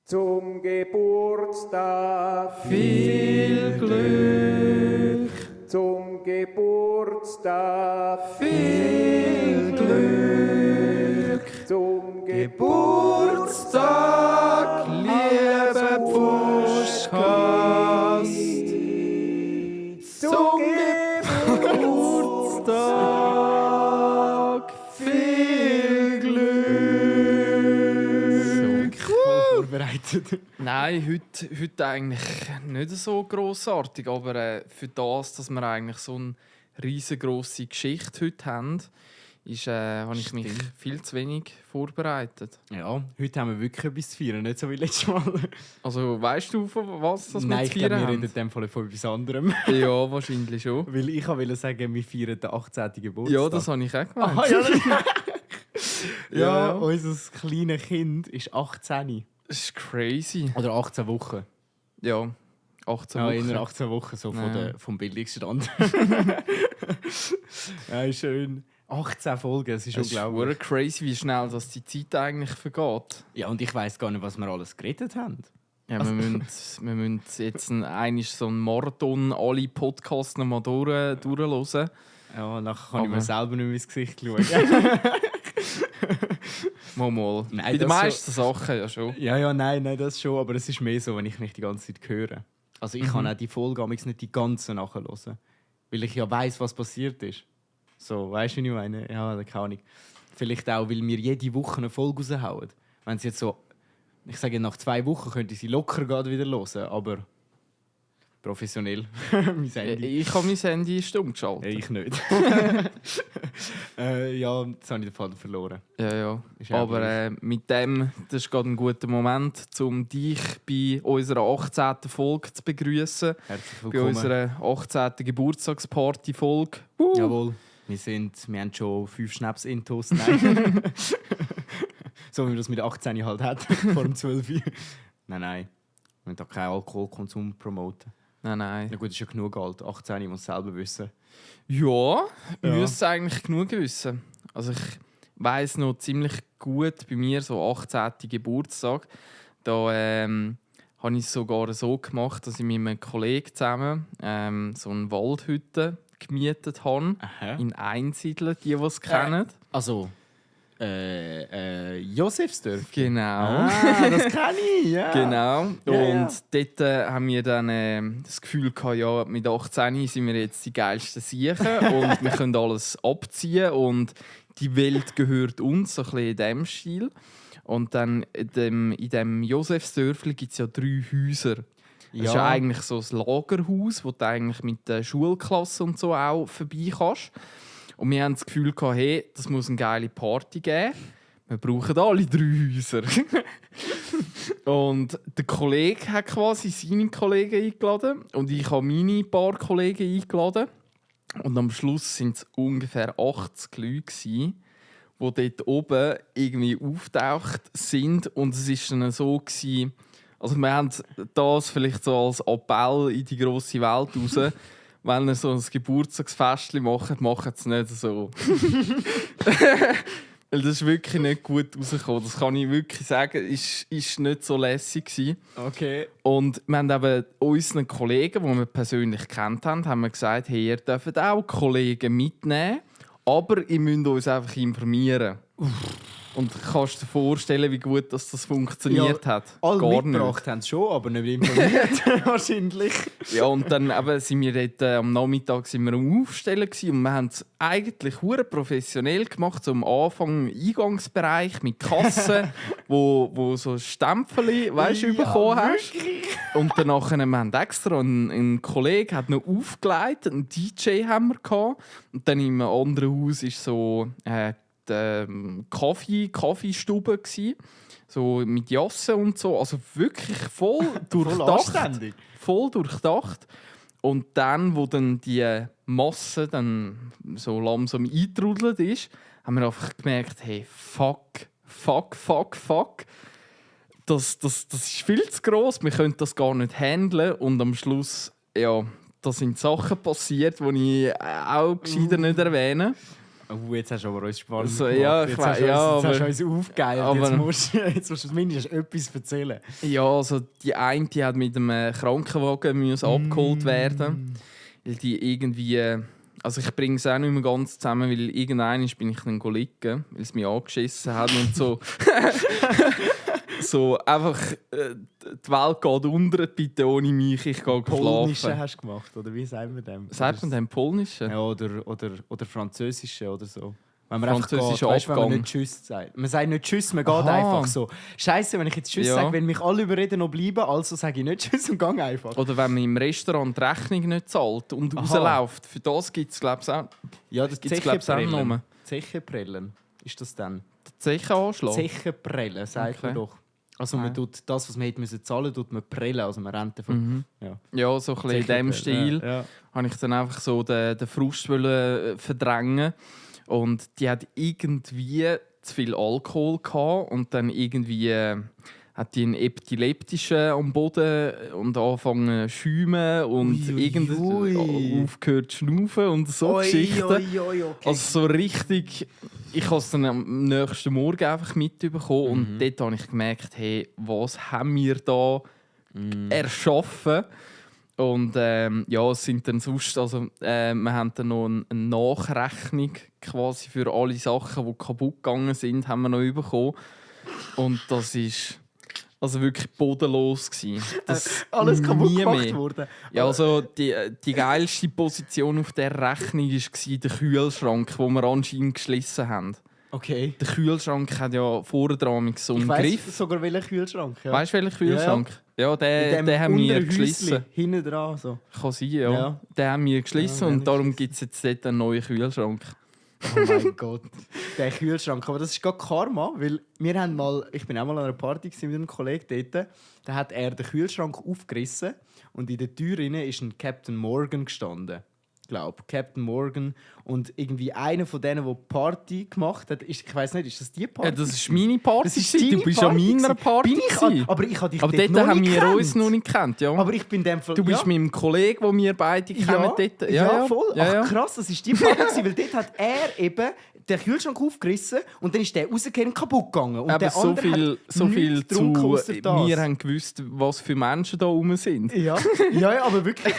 Zum Geburtstag Viel Glück, zum Geburtstag viel Glück. zum Geburtstag, lieber Puschkast. Zum Geburtstag, viel Glück. Vorbereitet. Nein, heute eigentlich nicht so grossartig, aber für das, dass wir eigentlich so eine riesengroße Geschichte heute haben, habe ich mich viel zu wenig vorbereitet. Ja, heute haben wir wirklich etwas zu feiern, nicht so wie letztes Mal. Also weißt du, von was das wir Nein, zu ich glaube, feiern wir haben? reden in dem Fall von etwas anderem. Ja, wahrscheinlich schon. Weil ich wollte sagen, wir feiern den 18. Geburtstag. Ja, das habe ich auch gemeint. Ah, ja, Ja. unser kleines Kind ist 18. Das ist crazy. Oder 18 Wochen. Ja, 18 Ja, Wochen. in 18 Wochen so vom Bildungsstand. Ja, schön. 18 Folgen, das ist Es ist unglaublich. wirklich crazy, wie schnell dass die Zeit eigentlich vergeht. Ja, und ich weiss gar nicht, was wir alles geredet haben. Ja, wir müssen jetzt einmal so einen Marathon alle Podcasts nochmal durchhören. Ja, nachher kann ich Aber- mir selber nicht mehr ins Gesicht schauen. Mal. Nein, Bei den das meisten Sachen ja schon. Ja, nein, das schon, aber es ist mehr so, wenn ich mich die ganze Zeit höre. Also ich kann auch die Folge amigs nicht die ganze nachhören, weil ich ja weiss, was passiert ist. So, weißt du, wie ich meine? Ja, keine Ahnung. Vielleicht auch, weil wir jede Woche eine Folge raushauen. Wenn sie jetzt so, ich sage, nach 2 Wochen könnte ich sie locker gerade wieder hören, aber professionell. Mein Handy. Ich habe mein Handy stumm geschaltet. Ich nicht. Ja, jetzt habe ich den Faden verloren. Ja. Ist auch Aber mit dem, das ist gerade ein guter Moment, um dich bei unserer 18. Folge zu begrüßen. Herzlich Bei willkommen. unserer 18. Geburtstagsparty-Folge. Jawohl. Wir haben schon 5 Schnaps-Intos. Nein. So wie man das mit 18 halt hat, vor dem 12 Uhr. Nein. Wir müssen da keinen Alkoholkonsum promoten. Nein. Na gut, ist ja genug alt. 18, ich muss selber wissen. Ja, Ja. müsste eigentlich genug wissen. Also ich weiss noch ziemlich gut bei mir, so 18. Geburtstag. Da habe ich es sogar so gemacht, dass ich mit einem Kollegen zusammen so eine Waldhütte gemietet habe. Aha. In Einsiedeln, die es kennen. Also, Josefsdorf. Genau. Ah, das kann ich, ja. Genau. Ja, Und dort haben wir dann das Gefühl gehabt, ja, mit 18 sind wir jetzt die geilsten Siechen und wir können alles abziehen und die Welt gehört uns, so ein bisschen in diesem Stil. Und dann in dem Josefsdörfli gibt es ja 3 Häuser. Das ist ja eigentlich so ein Lagerhaus, wo du eigentlich mit der Schulklasse und so auch vorbei kannst. Und wir haben das Gefühl gehabt, hey, das muss eine geile Party geben. Wir brauchen alle 3 Häuser. Und der Kollege hat quasi seine Kollegen eingeladen und ich habe meine paar Kollegen eingeladen. Und am Schluss waren es ungefähr 80 Leute, die dort oben irgendwie auftaucht sind. Und es war dann so, also wir haben das vielleicht so als Appell in die grosse Welt raus. Wenn ihr so ein Geburtstagsfest macht, macht es nicht so. Weil das ist wirklich nicht gut rausgekommen. Das kann ich wirklich sagen. Ist nicht so lässig gewesen. Okay. Und wir haben eben unseren Kollegen, die wir persönlich kennt haben, haben wir gesagt, hey, ihr dürft auch Kollegen mitnehmen, aber ihr müsst uns einfach informieren. Und kannst du dir vorstellen, wie gut das funktioniert hat? Alle Gar mitgebracht haben es schon, aber nicht informiert. Wahrscheinlich. Ja, und dann eben sind wir dort, am Nachmittag sind wir am Aufstellen gewesen, und wir haben es eigentlich hure professionell gemacht, so am Anfang im Eingangsbereich mit Kassen, wo so Stempel, weißt du, bekommen hast. Und danach wir haben extra ein Kollege hat noch aufgelegt, einen DJ haben wir gehabt. Und dann im anderen Haus ist so die Kaffeestube gsi, so mit Jassen und so, also wirklich voll durchdacht. Voll durchdacht. Und dann, wo dann die Masse dann so langsam eingetrudelt ist, haben wir einfach gemerkt, hey, fuck. Das ist viel zu gross, wir können das gar nicht handeln. Und am Schluss, ja, da sind Sachen passiert, die ich auch gescheiter nicht erwähne. Jetzt hast du aber uns spannend Also, gemacht. ja, jetzt ich hast weiß- du uns, ja, jetzt hast du aber- uns aufgegeilt. aber- Jetzt musst du mindestens etwas erzählen. Ja, also die eine die hat mit einem Krankenwagen müssen abgeholt werden, weil die irgendwie... Also ich bringe es auch nicht mehr ganz zusammen, weil irgendwann bin ich dann liegen, weil es mich angeschissen hat und so... so einfach... die Welt geht unter, bitte ohne mich, ich gehe Polnische schlafen. hast du gemacht, oder wie sagen wir dem? Sagt man dem Polnischen? Ja, oder Französische oder so. Wenn man einfach Französischer geht, weißt, wenn man Abgang. nicht Tschüss sagt. Man sagt nicht Tschüss, man geht Aha. einfach so. Scheiße, wenn ich jetzt Tschüss Ja. sage, wenn mich alle überreden noch bleiben, also sage ich nicht Tschüss und gehe einfach. Oder wenn man im Restaurant die Rechnung nicht zahlt und Aha. rausläuft. Für das gibt es, glaube ich, auch Ja, das gibt's, glaub's, auch Zechenprellen. noch. Zechenprellen ist das dann? den Zechenanschlag. Zechenprellen, sagt Okay. man doch. Also man Nein. tut das, was man hätte müssen zahlen, tut man prellen, also man rennt davon. Ja. Ja, so ein bisschen in dem Stil. Ja. Habe ich dann einfach so den Frust wollen, verdrängen. Und die hat irgendwie zu viel Alkohol gehabt und dann irgendwie hat die einen epileptischen am Boden und angefangen zu schäumen und Ui, ui, ui. aufgehört zu schnaufen und so Geschichten. Okay. Also so richtig, ich habe es dann am nächsten Morgen einfach mitbekommen und dort habe ich gemerkt, hey, was haben wir da erschaffen? Und ja, es sind dann sonst, also wir haben dann noch eine Nachrechnung quasi für alle Sachen, die kaputt gegangen sind, haben wir noch bekommen. Und das ist also wirklich bodenlos gewesen. Das Alles kaputt nie gemacht mehr. worden. Ja, also die geilste Position auf der Rechnung war der Kühlschrank, den wir anscheinend geschlossen haben. Okay. Der Kühlschrank hat ja vorne dran so Ich einen weiss Griff. sogar welchen Kühlschrank. Ja. Weißt du, welchen Kühlschrank? Ja, den haben wir geschlossen. Hinten dran. So. Kann sein, ja. Ja. Den haben wir geschlossen Ja, den und darum geschlossen. gibt es jetzt dort einen neuen Kühlschrank. Oh mein Gott. Der Kühlschrank. Aber das ist gerade Karma, weil ich bin auch mal an einer Party mit einem Kollegen dort. Da hat er den Kühlschrank aufgerissen und in der Tür ist ein Captain Morgan gestanden. Ich glaube, Captain Morgan. Und irgendwie einer von denen, der Party gemacht hat, ich weiß nicht, ist das die Party? Ja, das war meine Party. Das ist gewesen. deine Du bist an Party meiner gewesen. Party. Bin ich gewesen. aber ich habe dich Aber dort dort noch haben nicht wir gekannt. uns noch nicht gekannt. Ja. Aber ich bin in dem Fall... Du bist ja. mit dem Kollegen, den wir beide kennen, dort. Ja, voll. Ja, ja. Ach krass, das war die Party, gewesen, weil dort hat er eben den Kühlschrank aufgerissen und dann ist der rausgegangen und kaputt gegangen. Und Aber der so andere viel, hat so viel nichts zu... getrunken ausser das. Wir haben gewusst, was für Menschen da rum sind. Ja, aber wirklich...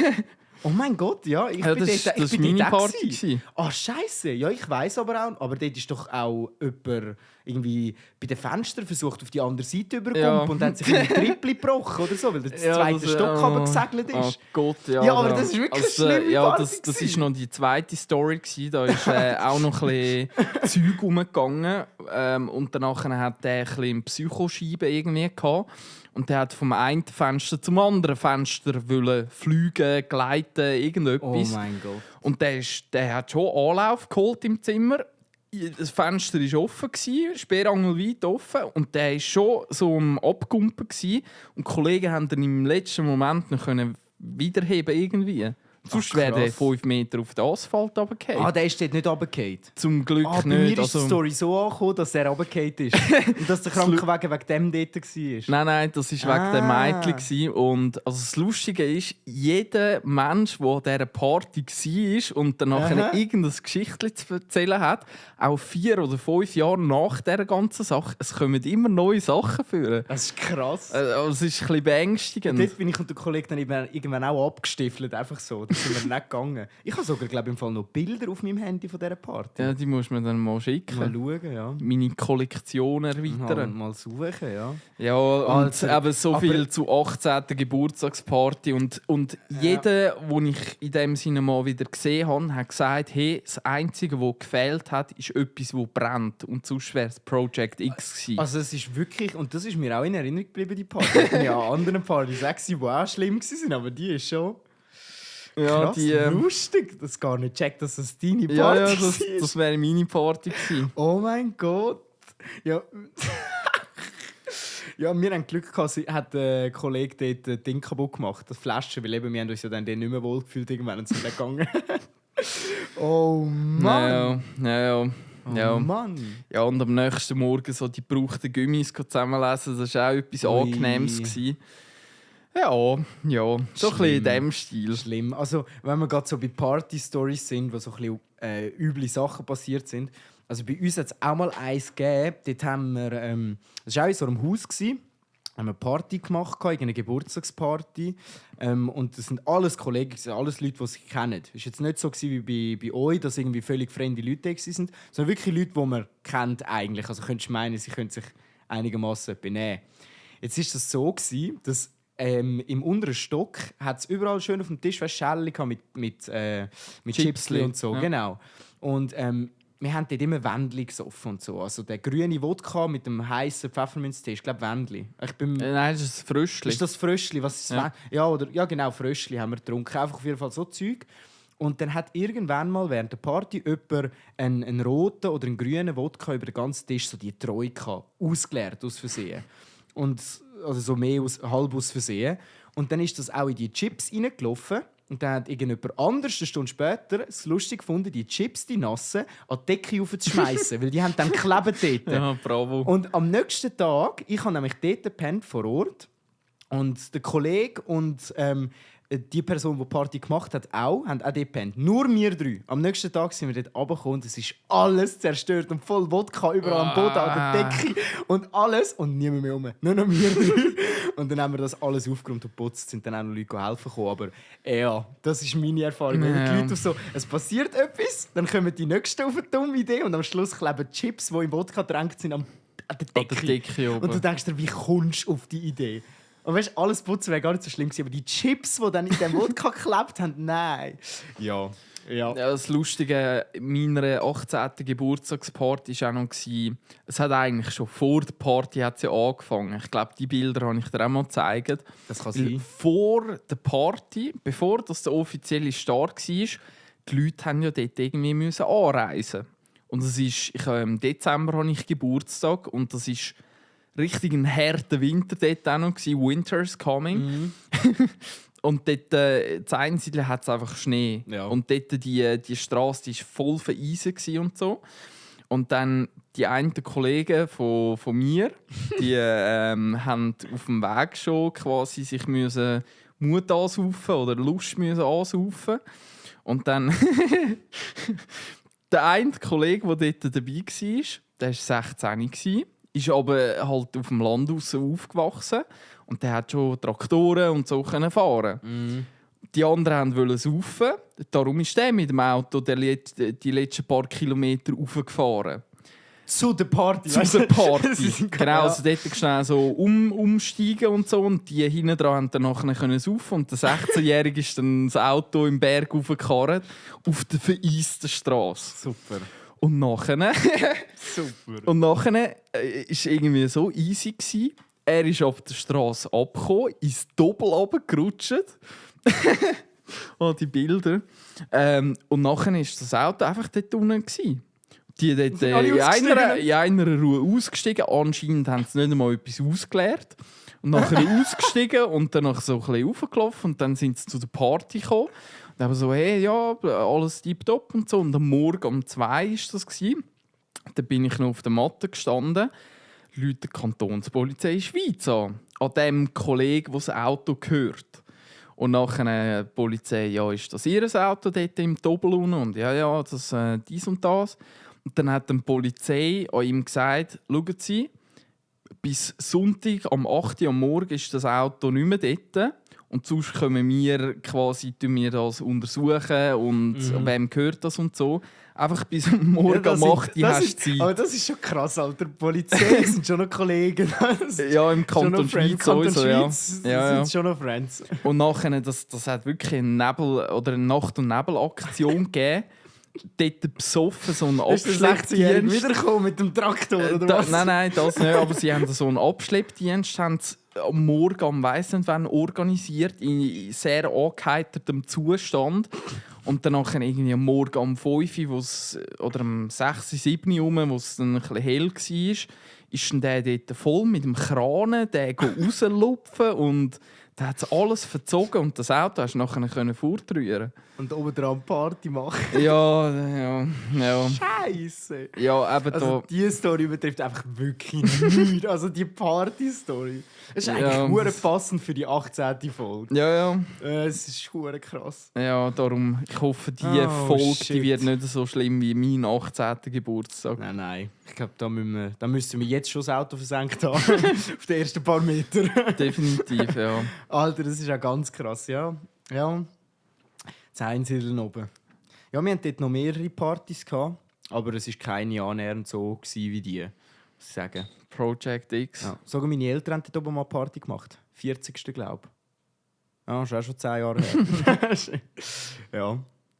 Oh mein Gott, ja, ich Ja, bin das dort, war ich bin meine dort Party. gewesen. gewesen. Ah, Scheiße. Ja, ich weiß aber auch. Aber dort ist doch auch jemand irgendwie bei den Fenstern versucht, auf die andere Seite überzukommen Ja. und hat sich ein Trippli gebrochen oder so, weil der zweite Stock runtergesegelt Oh ist. Gott, ja. Ja, aber das ist wirklich eine schlimme ja, Party das gewesen. ist noch die zweite Story gewesen. Da ist auch noch ein bisschen Zeug rumgegangen und danach hat der ein bisschen Psychoscheibe irgendwie gehabt. Und der hat vom einen Fenster zum anderen Fenster wollen fliegen, gleiten, Oh irgendetwas. mein Gott. Und der hat schon Anlauf geholt im Zimmer. Das Fenster war offen, sperrangelweit offen. Und der war schon so am Abkumpen. Und die Kollegen haben dann im letzten Moment noch wiederheben irgendwie. Sonst wäre der krass. 5 Meter auf den Asphalt runtergefallen. Ah, der ist dort nicht runtergefallen. Zum Glück Bei nicht. mir ist Also, die Story so angekommen, dass er runtergefallen ist. Und dass der Krankenwagen wegen dem dort war. Nein, das war wegen dem Mädchen gewesen. Und also das Lustige ist, jeder Mensch, der an dieser Party war und dann nachher Aha. irgendein Geschichtchen zu erzählen hat, auch 4 oder 5 Jahre nach dieser ganzen Sache, es kommen immer neue Sachen vor. Das ist krass. Also, es ist ein bisschen beängstigend. Dort bin ich und der Kollege dann irgendwann auch abgestiefelt, einfach so. Da sind wir nicht gegangen. Ich habe sogar, glaube ich, im Fall noch Bilder auf meinem Handy von dieser Party. Ja, die muss man dann mal schicken. Mal schauen, ja. Meine Kollektion Mal, erweitern. mal suchen, ja. Ja, und Also, eben so aber- viel zu 18. Geburtstagsparty. Und jeder, den ich in dem Sinne mal wieder gesehen habe, hat gesagt, hey, das Einzige, was gefehlt hat, ist etwas, das brennt. Und sonst wäre es Project X gewesen. Also es ist wirklich, und das ist mir auch in Erinnerung geblieben, die Party. Ich bin ja an anderen Partys auch gewesen, die auch schlimm waren, aber die ist schon ja, krass lustig. Das gar nicht checkt, dass das deine Party ja, war. das wäre meine Party gewesen. Oh mein Gott. Ja. Ja, wir haben Glück gehabt, hat der Kollege dort ein Ding kaputt gemacht, das Flasche, weil eben, wir haben uns ja dann nicht mehr wohl gefühlt irgendwann und sind dann gegangen. Oh Mann. Ja. Oh Mann. Ja, und am nächsten Morgen so die gebrauchten Gummis zusammenlesen, das war auch etwas Ui. Angenehmes gewesen. Ja, so ein bisschen in diesem Stil. Schlimm. Also, wenn wir gerade so bei Party-Stories sind, wo so ein bisschen üble Sachen passiert sind. Also bei uns hat es auch mal eins gegeben. Dort haben wir, das war auch in so einem Haus, haben wir eine Party gemacht, eine Geburtstagsparty. Und das sind alles Kollegen, alles Leute, die sich kennen. Es war jetzt nicht so wie bei euch, dass irgendwie völlig fremde Leute da sind, sondern wirklich Leute, die man kennt eigentlich. Also könntest du meinen, sie können sich einigermaßen benehmen. Jetzt war das so, dass im unteren Stock hat es überall schön auf dem Tisch Schälchen mit Chipsli und so. Ja. Genau. Und wir haben dort immer Wendli gesoffen und so. Also der grüne Wodka mit dem heißen Pfefferminztee. Ich glaube Wendli. Nein, das ist ein Fröschli. Ist das Fröschli? Was ist ja, genau, Fröschli haben wir getrunken. Einfach auf jeden Fall so Zeug. Und dann hat irgendwann mal während der Party jemand einen roten oder einen grünen Wodka über den ganzen Tisch, so die Troika, ausgeleert aus Versehen. Also so mehr halb aus Versehen. Und dann ist das auch in die Chips reingelaufen. Und dann hat irgendjemand anders, eine Stunde später, es lustig gefunden, die Chips, die nassen, an die Decke raufzuschmeißen, weil die haben dann geklebt dort. Ja, bravo. Und am nächsten Tag, ich habe nämlich dort gepennt vor Ort, und der Kollege und die Person, die die Party gemacht hat, haben auch dort gepennt. Nur wir drei. Am nächsten Tag sind wir dort runtergekommen und es ist alles zerstört und voll Wodka überall am Boden, an der Decke und alles. Und niemand mehr rum. Nur noch wir drei. Und dann haben wir das alles aufgeräumt und geputzt, sind dann auch noch Leute helfen gekommen. Aber ja, das ist meine Erfahrung. Wenn die Leute so, es passiert etwas, dann kommen die Nächsten auf eine dumme Idee und am Schluss kleben Chips, die im Wodka getränkt sind, an der Decke. Oben. Und du denkst dir, wie kommst du auf die Idee? Und weißt, alles putzen wäre gar nicht so schlimm gewesen, aber die Chips, die dann in dem Wodka geklebt haben, nein. Ja. Ja, das Lustige meiner 18. Geburtstagsparty war auch noch, es hat eigentlich schon vor der Party angefangen. Ich glaube, die Bilder habe ich dir auch mal gezeigt. Das kann Weil sein. vor der Party, bevor das der offizielle Start war, die Leute haben ja dort irgendwie müssen anreisen. Und das ist, im Dezember habe ich Geburtstag und das ist richtig ein harter Winter dort auch noch gewesen. Winter's coming. Und dort, das Einzige hat es einfach Schnee. Ja. Und dort die Straße die war voll vereisen und so. Und dann die einen Kollegen von mir, die haben auf dem Weg schon quasi sich müssen Mut ansaufen oder Lust müssen ansaufen. Und dann der eine Kollege, der dort dabei war, der war 16, ist aber halt auf dem Land aufgewachsen und der hat schon Traktoren und so fahren. Die anderen wollten saufen, darum ist der mit dem Auto die letzten paar Kilometer raufgefahren. Zu der Party. Zu der Party. Genau, Genau, also dort schnell so umsteigen und so. Und die hinten dran haben dann nachher saufen. Und der 16-Jährige ist dann das Auto im Berg raufgekarrt auf der vereisten Straße. Super. Und nachher Super. und nachher war es irgendwie so easy gewesen. Er ist auf der Straße abgekommen, ins Doppel runtergerutscht. Oh, die Bilder. Und nachher war das Auto einfach dort unten gewesen. Die dort in einer Ruhe ausgestiegen. Anscheinend haben sie nicht einmal etwas ausgeleert. Und nachher ausgestiegen und dann noch so ein bisschen raufgelaufen. Und dann sind sie zu der Party gekommen. Und haben so, hey, ja, alles tipptopp und so. Und am Morgen um 2 war das. Da bin ich noch auf der Matte gestanden. Leute die Kantonspolizei Schweiz an dem Kollegen, der das Auto gehört. Und nachher die Polizei, ja, ist das ihr Auto dort im Doppel unten? Und ja, das dies und das. Und dann hat die Polizei an ihm gesagt, schauen Sie, bis Sonntag am 8. Uhr am Morgen ist das Auto nicht mehr dort. Und sonst können wir quasi das untersuchen und wem gehört das und so. Einfach bis am Morgen um 8 Uhr hast du Zeit. Aber das ist schon krass, Alter. Die Polizei sind schon noch Kollegen. Ja, im Kanton Schweiz sowieso, ja. Sind schon noch Friends. Und nachher, das hat wirklich eine Nacht- und Nebelaktion gegeben. Dort besoffen, so einen Ist der 16-Jährige Abschleppdienst. wiedergekommen mit dem Traktor, oder was? Nein, das nicht. Aber sie haben so einen Abschleppdienst am Morgen, am weiss nicht wann, organisiert, in sehr angeheitertem Zustand. Und dann irgendwie am Morgen um 5 Uhr, oder um 6, 7 Uhr, wo es dann ein bisschen hell war, ist dann der dort voll mit dem Kran, der rauslupfen und der hat alles verzogen und das Auto hast du nachher fortrühren. Und oben dran Party machen. Ja. Scheiße! Ja, eben Also da. diese Story betrifft einfach wirklich nichts. Also die Party-Story. Es ist Ja, eigentlich hure passend für die 18. Folge. Ja. Es ist hure krass. Ja, darum, ich hoffe, die Oh, Folge die shit. wird nicht so schlimm wie mein 18. Geburtstag. Nein. Ich glaube, da müssen wir jetzt schon das Auto versenkt haben. Auf den ersten paar Meter. Definitiv, ja. Alter, das ist auch ganz krass, ja. Das Einsiedeln oben. Ja, wir hatten dort noch mehrere Partys gehabt, aber es war keine annähernd so wie die, muss ich sagen. Project X. Ja. Sogar meine Eltern haben dort oben mal eine Party gemacht. 40. glaube ich. Ja, ist auch schon 10 Jahre her. Ja,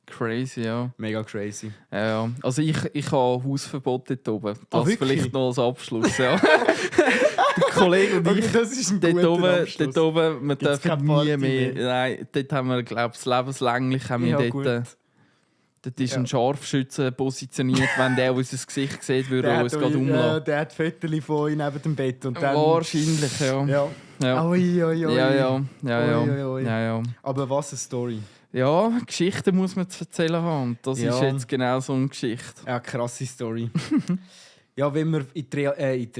Crazy, ja. mega crazy. Ja. Also ich habe Hausverbot dort oben. Das wirklich? vielleicht noch als Abschluss, ja. Der Kollege und ich, das ist ein dort guter oben, Abschluss. dort oben, wir Gibt's dürfen keine nie Party mehr. mehr? Nein, dort haben wir, glaube ich, lebenslänglich haben wir Ja, dort... gut. Dort ist Ja. ein Scharfschütze positioniert, wenn der unser Gesicht sieht, würde er uns gerade umlassen. der hat Fotos von euch neben dem Bett. Und dann, Wahrscheinlich, ja. Ja. Ja. Ui. Ja. Ui, ui. Ja. Aber was eine Story. Ja, Geschichten muss man zu erzählen haben. Und das Ja. ist jetzt genau so eine Geschichte. Ja, krasse Story. Ja, wenn wir in die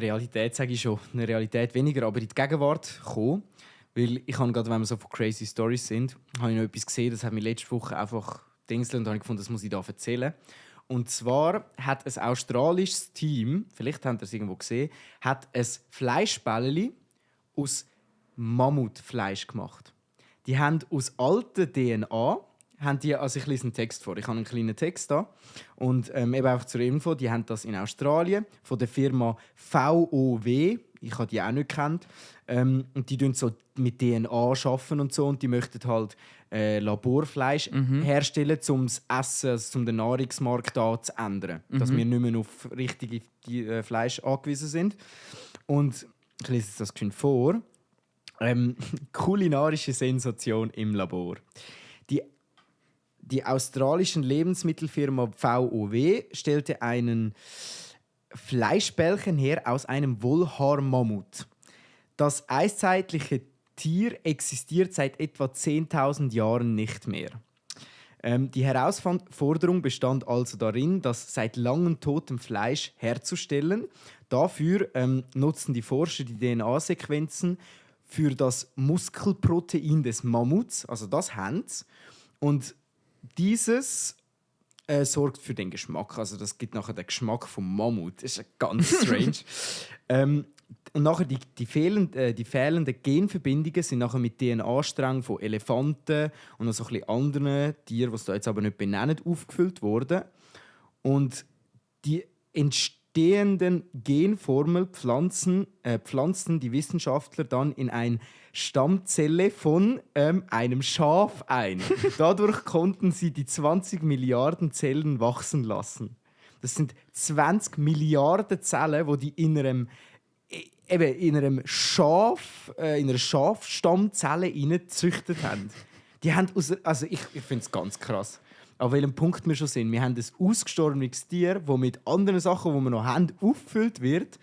Realität, sage ich schon, in der Realität weniger, aber in die Gegenwart kommen. Weil ich habe gerade, wenn wir so von crazy Stories sind, habe ich noch etwas gesehen, das hat mich letzte Woche einfach dingselt und habe ich gefunden, das muss ich da erzählen. Und zwar hat ein australisches Team, vielleicht habt ihr es irgendwo gesehen, hat ein Fleischbällchen aus Mammutfleisch gemacht. Die haben aus alter DNA, also ich lese einen Text vor, ich habe einen kleinen Text da. Und eben einfach zur Info, die haben das in Australien von der Firma VOW, ich habe die auch nicht gekannt. Und die arbeiten so mit DNA arbeiten und so und die möchten halt Laborfleisch herstellen, um das Essen, also um den Nahrungsmarkt da zu ändern. Dass wir nicht mehr auf richtige Fleisch angewiesen sind. Und ich lese jetzt das geschwind vor. Kulinarische Sensation im Labor. Die australische Lebensmittelfirma VOW stellte einen Fleischbällchen her aus einem Wollhaar-Mammut. Das eiszeitliche Tier existiert seit etwa 10.000 Jahren nicht mehr. Die Herausforderung bestand also darin, das seit langem totem Fleisch herzustellen. Dafür nutzten die Forscher die DNA-Sequenzen für das Muskelprotein des Mammuts, also das haben sie. Und dieses sorgt für den Geschmack. Also das gibt nachher den Geschmack vom Mammut. Das ist ganz strange. Und nachher die fehlenden Genverbindungen sind nachher mit DNA-Strängen von Elefanten und noch so ein bisschen anderen Tieren, die es da jetzt aber nicht benennen, aufgefüllt worden. Und die entstehenden Genformeln pflanzten die Wissenschaftler dann in eine Stammzelle von einem Schaf ein. Dadurch konnten sie die 20 Milliarden Zellen wachsen lassen. Das sind 20 Milliarden Zellen, die in einer Schafstammzelle gezüchtet haben. Die haben ich finde es ganz krass. An welchem Punkt wir schon sind. Wir haben ein ausgestorbenes Tier, das mit anderen Sachen, die wir noch haben, aufgefüllt wird.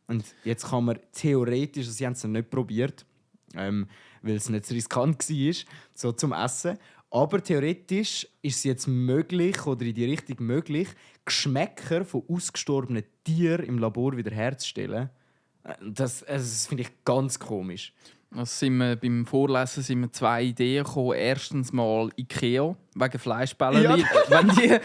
Und jetzt kann man theoretisch, sie haben es noch nicht probiert, weil es nicht so riskant war, so zum Essen. Aber theoretisch ist es jetzt möglich, oder in die Richtung möglich, Geschmäcker von ausgestorbenen Tieren im Labor wiederherzustellen. Das finde ich ganz komisch. Also beim Vorlesen sind wir 2 Ideen gekommen. Erstens mal Ikea, wegen Fleischbällchen. Ja.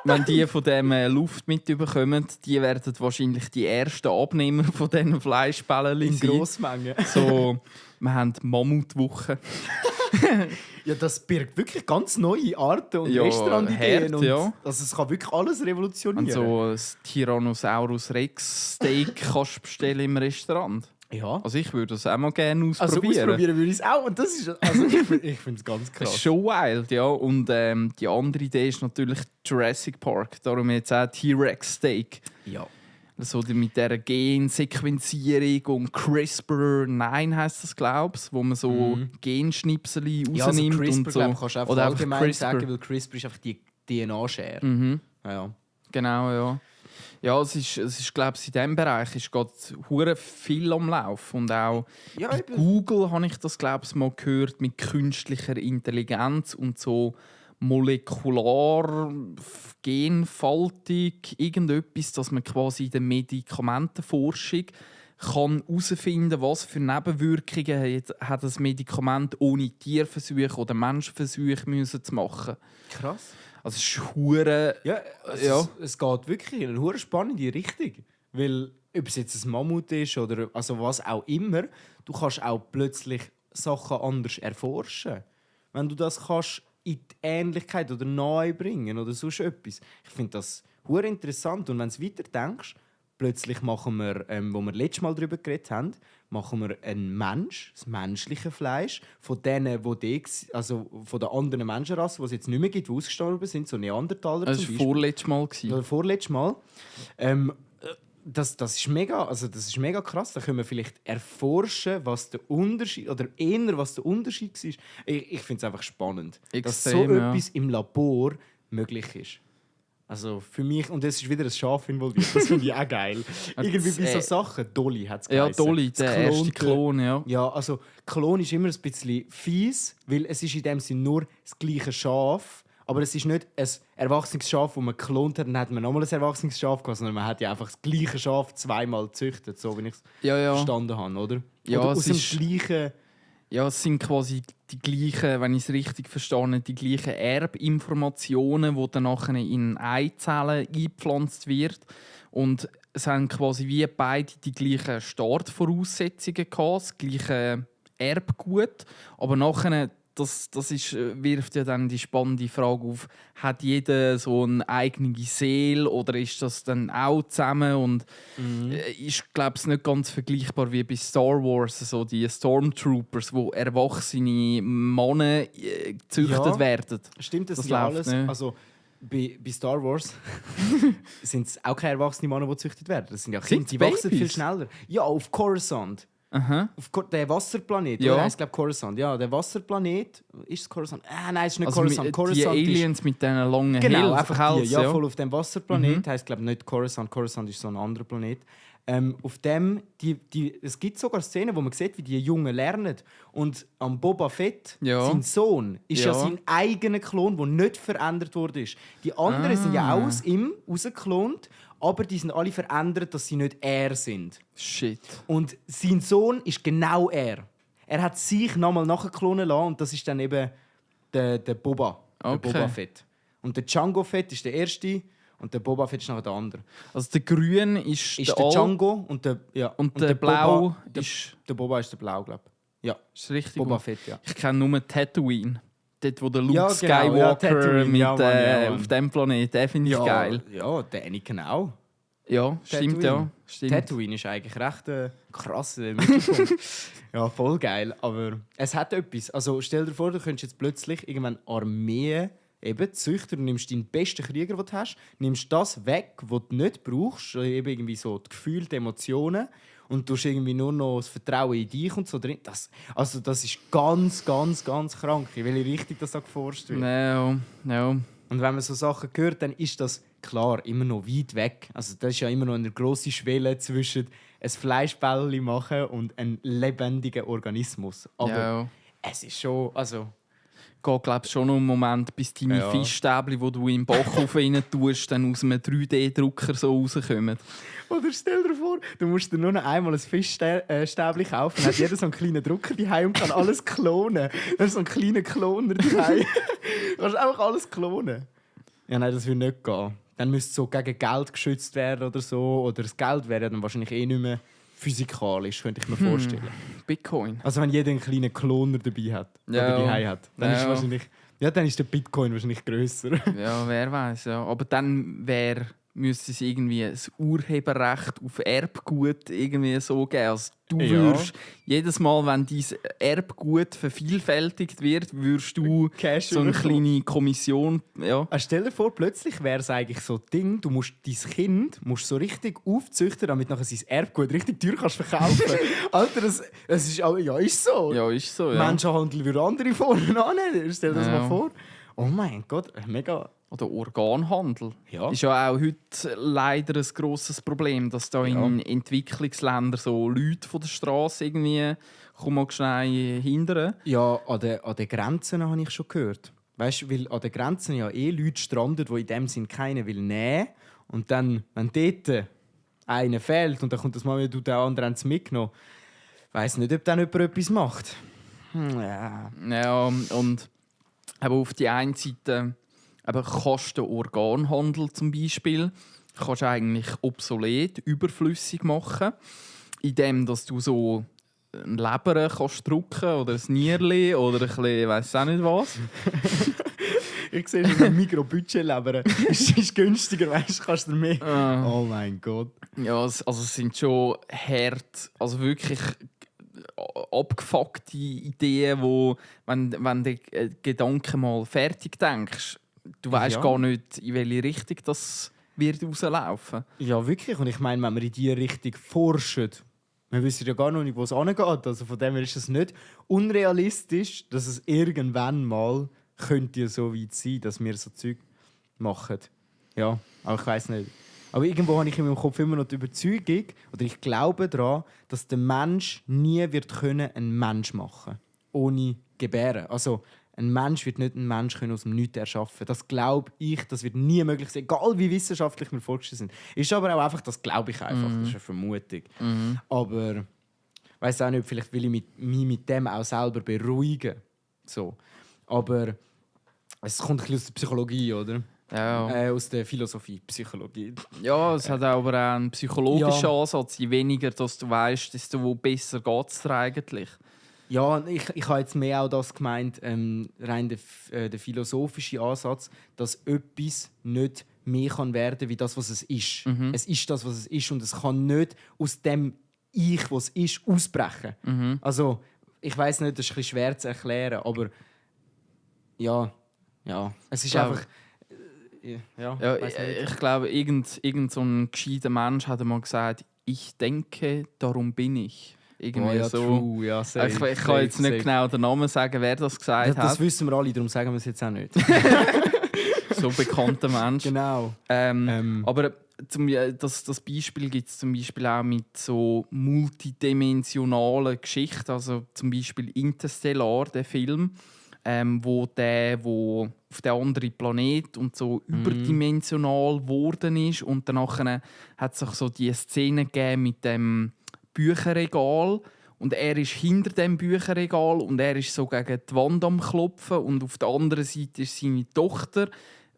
Wenn die von dem Luft mitbekommen, die werden wahrscheinlich die ersten Abnehmer von diesen Fleischbällchen In sein. Grossmengen. So, wir haben Mammutwoche. Ja, das birgt wirklich ganz neue Arten und Ja, Restaurantideen. hart, ja. Also es kann wirklich alles revolutionieren. Und so ein Tyrannosaurus Rex Steak kannst du bestellen im Restaurant. Ja. Also ich würde das auch mal gerne Also ausprobieren. ausprobieren würde ich es auch. Und das ist, also ich finde es ganz Das ist krass. schon wild, ja. Und die andere Idee ist natürlich Jurassic Park. Darum jetzt auch T-Rex Steak. Ja. Also mit dieser Gensequenzierung und CRISPR-9 heisst das, glaube ich, wo man so Genschnipsel Ja, also rausnimmt. CRISPR und so. kannst du einfach allgemein sagen, weil CRISPR ist einfach die DNA-Schere. Mhm. Ja. Genau, ja. Ja, es ist glaube ich, in diesem Bereich ist gerade hure viel am Lauf. Und auch Ja, bei Google habe ich das, glaube ich, mal gehört, mit künstlicher Intelligenz und so molekular Genfaltung, irgendetwas, dass man quasi in der Medikamentenforschung kann herausfinden, was für Nebenwirkungen hat das Medikament ohne Tierversuche oder Menschenversuche müssen zu machen. Krass. Also es ist hure. Ja, also Ja. Es geht wirklich in eine hure spannende Richtung. Weil, ob es jetzt ein Mammut ist oder also was auch immer, du kannst auch plötzlich Sachen anders erforschen. Wenn du das kannst in die Ähnlichkeit oder nahe bringen oder sonst etwas. Ich finde das hure interessant. Und wenn du weiter denkst, plötzlich machen wir, wo wir letztes Mal darüber geredet haben, machen wir einen Mensch, das menschliche Fleisch, von denen, also von den anderen Menschenrassen, die es jetzt nicht mehr gibt, die ausgestorben sind, so Neandertaler Das zum war Beispiel. vorletztes Mal. Oder vorletztes Mal. Das ist mega krass. Da können wir vielleicht erforschen, was der Unterschied oder eher was der Unterschied war. Ich finde es einfach spannend, dass so Extrem, ja. etwas im Labor möglich ist. Also für mich, und es ist wieder ein Schaf involviert, das finde ich auch geil. Irgendwie bei so Sachen, Dolly hat es Ja, geheißen. Dolly, Das der erste geklonte- Klon, ja. Ja, also Klon ist immer ein bisschen fies, weil es ist in dem Sinne nur das gleiche Schaf, aber es ist nicht ein erwachsenes Schaf, das man geklont hat, dann hat man nochmal ein erwachsenes Schaf gehabt, sondern man hat ja einfach das gleiche Schaf zweimal gezüchtet, so wie ich es Ja. verstanden habe, oder? Ja, oder es aus dem ist- gleichen... Ja, es sind quasi die gleichen, wenn ich es richtig verstehe, die gleichen Erbinformationen, die dann nachher in Eizellen eingepflanzt wird. Und es haben quasi wie beide die gleichen Startvoraussetzungen gehabt, das gleiche Erbgut. Aber nachher, das wirft ja dann die spannende Frage auf, hat jeder so eine eigene Seele oder ist das dann auch zusammen? Und ist, glaube ich, nicht ganz vergleichbar wie bei Star Wars, so die Stormtroopers, wo erwachsene Männer gezüchtet Ja. werden. Stimmt, das Das sind ja läuft alles... nicht. Also, bei Star Wars sind es auch keine erwachsenen Männer, die gezüchtet werden. Das sind ja Sind's Kinder, die wachsen Babys? viel schneller. Ja, auf Coruscant. Aha. Der Wasserplanet, Ja. oder? Heißt, glaube Coruscant. Ja, der Wasserplanet. Ist es Coruscant? Nein, es ist nicht Also Coruscant. die Coruscant ist, Aliens mit diesen langen genau, Hals- einfach die, Hals, ja, voll auf dem Wasserplanet. Mhm. Heißt, glaube nicht Coruscant. Coruscant ist so ein anderer Planet. Auf dem, es gibt sogar Szenen, wo man sieht, wie die Jungen lernen. Und am Boba Fett, Ja. sein Sohn, ist ja Ja. sein eigener Klon, der nicht verändert wurde. Die anderen sind ja auch aus ihm rausgeklont, aber die sind alle verändert, dass sie nicht er sind. Shit. Und sein Sohn ist genau er. Er hat sich nochmal nachklonen lassen und das ist dann eben der Boba, Okay. der Boba Fett. Und der Django Fett ist der erste und der Boba Fett ist nachher der andere. Also der Grün ist Ist der Al- Django und der, ja, und der Blau Boba, ist... der Boba ist der Blau, glaube ich. Ja, Ist richtig. Boba Fett, ja. Ich kenne nur Tatooine. Dort, wo der Luke Ja, genau, Skywalker ja, Tatooine, mit, ja, Mann, ja, Mann. auf dem Planet, den finde ich geil. Ja, der Anakin auch. Ja, stimmt, ja. Tatooine. Stimmt. Tatooine ist eigentlich recht krass im Mittelpunkt. Ja, voll geil. Aber es hat etwas. Also stell dir vor, du könntest jetzt plötzlich irgendwann Armeen eben züchten. Du nimmst deinen besten Krieger, den du hast, nimmst das weg, was du nicht brauchst, eben irgendwie so die Gefühle, die Emotionen, und du hast irgendwie nur noch das Vertrauen in dich und so drin. Das ist ganz, ganz, ganz krank. Ich will richtig, dass das geforscht wird. Ja. Und wenn man so Sachen hört, dann ist das klar immer noch weit weg. Also das ist ja immer noch eine grosse Schwelle zwischen ein Fleischbällchen machen und einem lebendigen Organismus. Aber Ja. es ist schon, also Geht, glaube ich, schon noch einen Moment, bis deine Ja. Fischstäbchen, die du im Backofen rein tust, dann aus einem 3D-Drucker so rauskommen. oder stell dir vor, du musst dir nur noch einmal ein Fischstäbchen kaufen, dann hat jeder so einen kleinen Drucker daheim und kann alles klonen. Dann ist so ein kleiner Kloner daheim. Du kannst einfach alles klonen. Ja, nein, das würde nicht gehen. Dann müsste es so gegen Geld geschützt werden oder so. Oder das Geld wäre dann wahrscheinlich eh nicht mehr physikalisch, könnte ich mir vorstellen. Bitcoin. Also wenn jeder einen kleinen Kloner dabei hat Ja. oder daheim hat, dann ist Ja. wahrscheinlich, ja, dann ist der Bitcoin wahrscheinlich grösser. Ja, wer weiß, ja. Aber dann müsste es irgendwie ein Urheberrecht auf Erbgut irgendwie so geben. Also du Ja. würdest jedes Mal, wenn dein Erbgut vervielfältigt wird, würdest du Cash so eine bekommen. kleine Kommission. Ja. Stell dir vor, plötzlich wäre es eigentlich so ein Ding, du musst dein Kind so richtig aufzüchten, damit nachher sein Erbgut richtig teuer kannst verkaufen. Alter, das ist, ja, ist so. Ja, ist so. Ja. Menschenhandel würde andere vorne annehmen. Stell dir das Ja. mal vor. Oh mein Gott, mega. oder Organhandel. Ja. Ist ja auch heute leider ein grosses Problem, dass da in Entwicklungsländern so Leute von der Straße irgendwie mal schnell hindern. Ja, an den Grenzen habe ich schon gehört. Weißt du, weil an den Grenzen ja Leute strandet, die in dem Sinn keiner will nehmen. Und dann, wenn dort einer fehlt und dann kommt das mal wieder, der andere haben es mitgenommen. Ich weiss nicht, ob dann jemand etwas macht. Ja. Ja, und aber auf die einen Seite kannst du Organhandel zum Beispiel kannst du eigentlich obsolet, überflüssig machen, indem dass du so ein Leber kannst drücken oder ein Nierli oder ein bisschen, weiss auch nicht was. Ich sehe schon ein Mikrobudget-Leber. ist günstiger, weißt du, kannst du mehr. Oh mein Gott. Ja, also es sind schon hart, also wirklich abgefuckte Ideen, wo, wenn du Gedanken mal fertig denkst, du weißt gar nicht, in welche Richtung das wird rauslaufen. Ja, wirklich. Und ich meine, wenn wir in diese Richtung forschen, wir wissen ja gar noch nicht, wo es angeht. Also von dem her ist es nicht unrealistisch, dass es irgendwann mal könnte so weit sein, dass wir so Zeug machen. Ja, aber ich weiß nicht. Aber irgendwo habe ich in meinem Kopf immer noch die Überzeugung, oder ich glaube daran, dass der Mensch nie wird können einen Mensch machen ohne Gebären. Also ein Mensch wird nicht einen Mensch können aus dem Nichts erschaffen. Das glaube ich, das wird nie möglich sein, egal wie wissenschaftlich wir vorgestellt sind. Ist aber auch einfach, das glaube ich einfach. Das ist eine Vermutung. Aber ich weiss auch nicht, vielleicht will ich mich mit dem auch selber beruhigen. So. Aber es kommt ein bisschen aus der Psychologie, oder? Ja. Aus der Philosophie, Psychologie. Ja, es hat aber auch einen psychologischen Ansatz. Je weniger dass du weißt, desto besser geht es dir eigentlich. Ja, ich habe jetzt mehr auch das gemeint, rein der philosophische Ansatz, dass etwas nicht mehr kann werden wie das, was es ist. Es ist das, was es ist, und es kann nicht aus dem Ich, was es ist, ausbrechen. Also, ich weiss nicht, das ist ein bisschen schwer zu erklären, aber ja, es ist einfach... Ich glaube, irgend so ein gescheiter Mensch hat mal gesagt, ich denke, darum bin ich. Irgendwie so. True, ja, safe, ich kann jetzt nicht genau den Namen sagen, wer das gesagt hat. Das wissen wir alle, darum sagen wir es jetzt auch nicht. So bekannter Mensch. Genau. Aber das Beispiel gibt es zum Beispiel auch mit so multidimensionalen Geschichten. Also zum Beispiel Interstellar, der Film, wo auf den anderen Planet und so überdimensional geworden ist. Und danach hat es sich so die Szene gegeben mit dem Bücherregal. Und er ist hinter dem Bücherregal und er ist so gegen die Wand am Klopfen. Und auf der anderen Seite ist seine Tochter,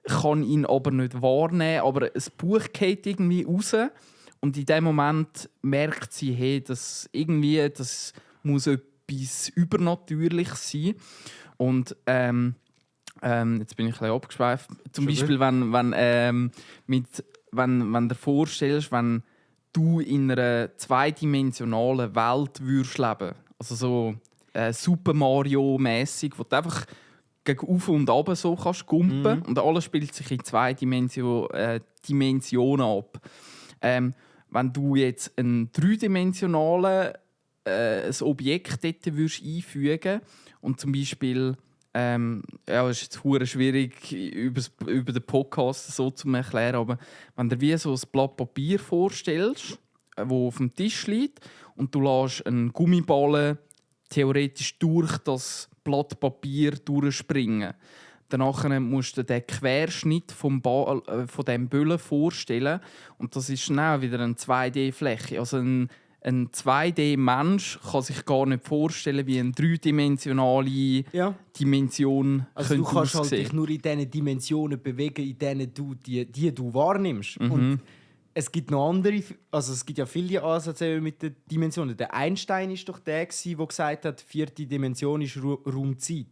kann ihn aber nicht wahrnehmen. Aber ein Buch geht irgendwie raus. Und in dem Moment merkt sie, hey, das muss etwas Übernatürliches sein. Und jetzt bin ich ein bisschen abgeschweift. Zum Beispiel, wenn du dir vorstellst, wenn du in einer zweidimensionalen Welt würdest leben, also so Super Mario-mässig, wo du einfach gegen auf und ab so kannst gumpen und alles spielt sich in zwei Dimensionen ab. Wenn du jetzt ein dreidimensionales Objekt dort würdest einfügen und zum Beispiel es ist jetzt verdammt schwierig über den Podcast so zu erklären, aber wenn du dir wie so ein Blatt Papier vorstellst, das auf dem Tisch liegt und du lässt einen Gummiballen theoretisch durch das Blatt Papier durchspringen, danach musst du den Querschnitt von diesem Böllen vorstellen und das ist schnell wieder eine 2D-Fläche. Also ein 2D-Mensch kann sich gar nicht vorstellen, wie eine dreidimensionale Dimension also könnte du kannst aussehen. halt dich nur in diesen Dimensionen bewegen, in denen du wahrnimmst. Und es gibt noch andere, also es gibt ja viele Ansätze mit den Dimensionen. Der Einstein war doch der gesagt hat, 4. Dimension ist Raum-Zeit.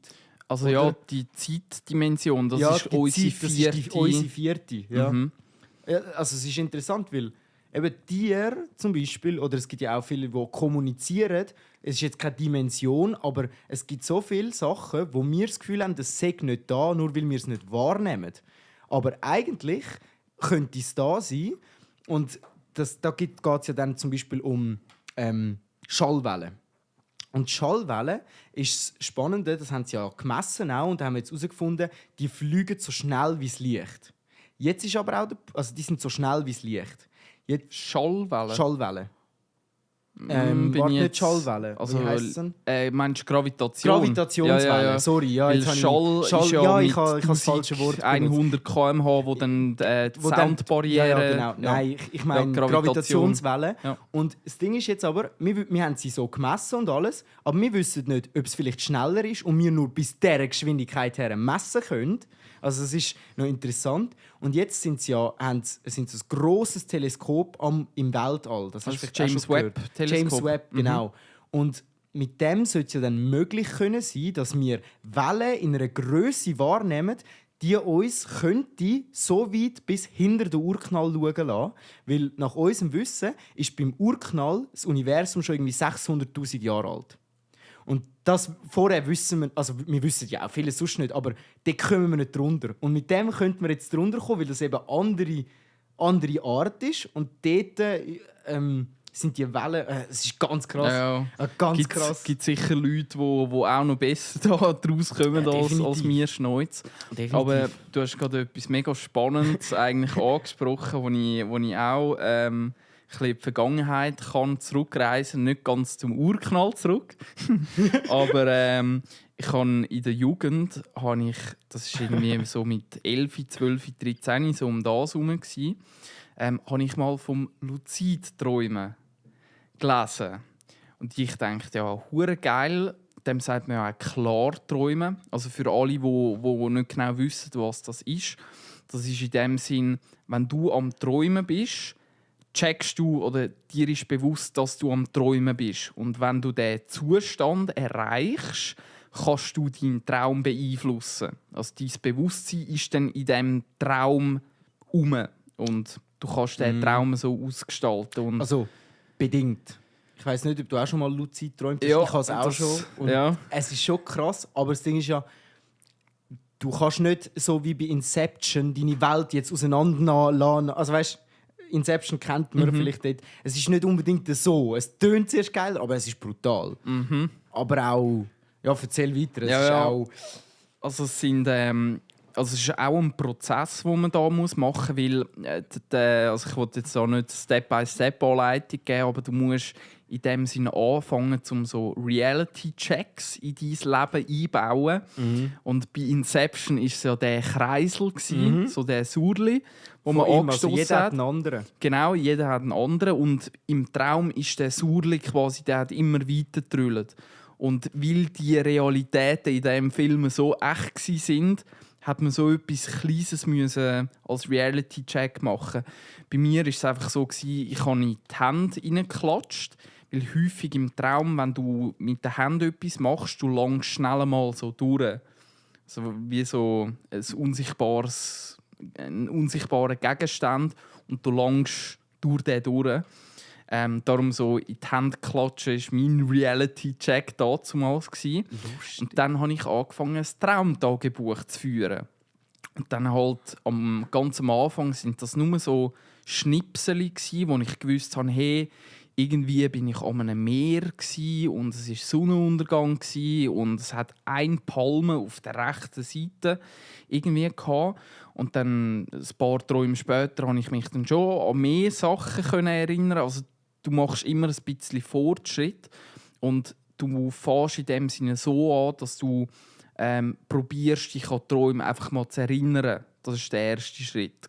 Also oder? ja, die Zeitdimension, das ist unsere vierte. Ja. Ja, also es ist interessant, weil eben Tiere zum Beispiel, oder es gibt ja auch viele, die kommunizieren, es ist jetzt keine Dimension, aber es gibt so viele Sachen, wo wir das Gefühl haben, das sei nicht da, nur weil wir es nicht wahrnehmen. Aber eigentlich könnte es da sein. Und da geht es ja dann zum Beispiel um Schallwellen. Und die Schallwelle ist das Spannende, das haben sie ja gemessen auch, und haben jetzt herausgefunden, die fliegen so schnell wie das Licht. Jetzt ist aber auch, die sind so schnell wie das Licht. Jetzt Schallwellen? Schallwelle. Bin Warte, ich nicht jetzt- Schallwelle. Also, Wie heisst es denn? meinst du Gravitation? Gravitationswelle, Ja, ja, ja. sorry. Ja, Weil jetzt habe Schall, ich, Schall ist ja, ja, mit ich habe das falsche Wort benutzt. 100 km/h, wo dann die Wo dann- Soundbarriere... Ja, genau. Nein, ich meine Gravitationswelle. Ja. Und das Ding ist jetzt aber, wir haben sie so gemessen und alles, aber wir wissen nicht, ob es vielleicht schneller ist und wir nur bis dieser Geschwindigkeit her messen können. Also das ist noch interessant. Und jetzt sind sie ein grosses Teleskop im Weltall. Das hast du vielleicht auch James schon gehört. Webb-Teleskop. James Webb, genau. Und mit dem sollte es ja dann möglich können sein, dass wir Wellen in einer Größe wahrnehmen, die uns könnte so weit bis hinter den Urknall schauen lassen. Weil nach unserem Wissen ist beim Urknall das Universum schon irgendwie 600'000 Jahre alt. Und das vorher wissen wir, also wir wissen ja auch vieles sonst nicht, aber dort kommen wir nicht drunter. Und mit dem könnten wir jetzt drunter kommen, weil das eben andere Art ist. Und dort sind die Wellen, es ist ganz krass. Ja. Ganz krass. Gibt sicher Leute, die auch noch besser daraus kommen als definitiv. wir Schneuz. Definitiv. Aber du hast gerade etwas mega Spannendes eigentlich angesprochen, wo ich auch ein bisschen in die Vergangenheit kann zurückreisen, nicht ganz zum Urknall zurück. Aber ich habe in der Jugend, das ist irgendwie so mit 11, 12, 13, so um das herum, habe ich mal vom Luzidträumen gelesen. Und ich dachte, ja, hure geil. Dem sagt man ja auch Klarträumen. Also für alle, die nicht genau wissen, was das ist. Das ist in dem Sinn, wenn du am Träumen bist, checkst du oder dir ist bewusst, dass du am Träumen bist. Und wenn du diesen Zustand erreichst, kannst du deinen Traum beeinflussen. Also dein Bewusstsein ist dann in diesem Traum und du kannst den Traum so ausgestalten. Und Also bedingt. Ich weiss nicht, ob du auch schon mal luzid träumt hast. Ja, Ich habe es auch das- schon. Und ja. Es ist schon krass, aber das Ding ist ja, du kannst nicht so wie bei Inception deine Welt jetzt auseinanderlassen. Also weißt, Inception kennt man vielleicht dort. Es ist nicht unbedingt so. Es tönt zuerst geil, aber es ist brutal. Aber auch, ja, erzähl weiter. Es ist auch, Also es ist auch ein Prozess, den man da machen muss, weil also ich wollte jetzt auch nicht Step-by-Step-Anleitung geben, aber du musst in dem Sinne anfangen, um so Reality-Checks in dein Leben einbauen. Und bei Inception war es ja der Kreisel, so der Surli, wo man von ihm, angestoßen also jeder hat hat. einen anderen. Genau, jeder hat einen anderen. Und im Traum ist der Surli quasi, der hat immer weiter getrüllt. Und weil die Realitäten in diesem Film so echt waren, hat man so etwas Kleines müssen als Reality-Check machen. Bei mir war es einfach so, ich habe in die Hände reingeklatscht. Weil häufig im Traum, wenn du mit den Händen etwas machst, du langst schnell mal so durch. Also wie so ein unsichtbarer Gegenstand und du langst durch den durch. Darum so in die Hände klatschen war mein Reality-Check damals. Und dann habe ich angefangen, ein Traumtagebuch zu führen. Und dann halt ganz am Anfang sind das nur so Schnipsel, wo ich gewusst habe, hey, irgendwie bin ich an einem Meer und es war Sonnenuntergang und es hat eine Palme auf der rechten Seite irgendwie gehabt. Und dann ein paar Träume später konnte ich mich dann schon an mehr Sachen erinnern. Also du machst immer ein bisschen Fortschritt und du fährst in dem Sinne so an, dass du probierst, dich an Träume einfach mal zu erinnern. Das war der erste Schritt.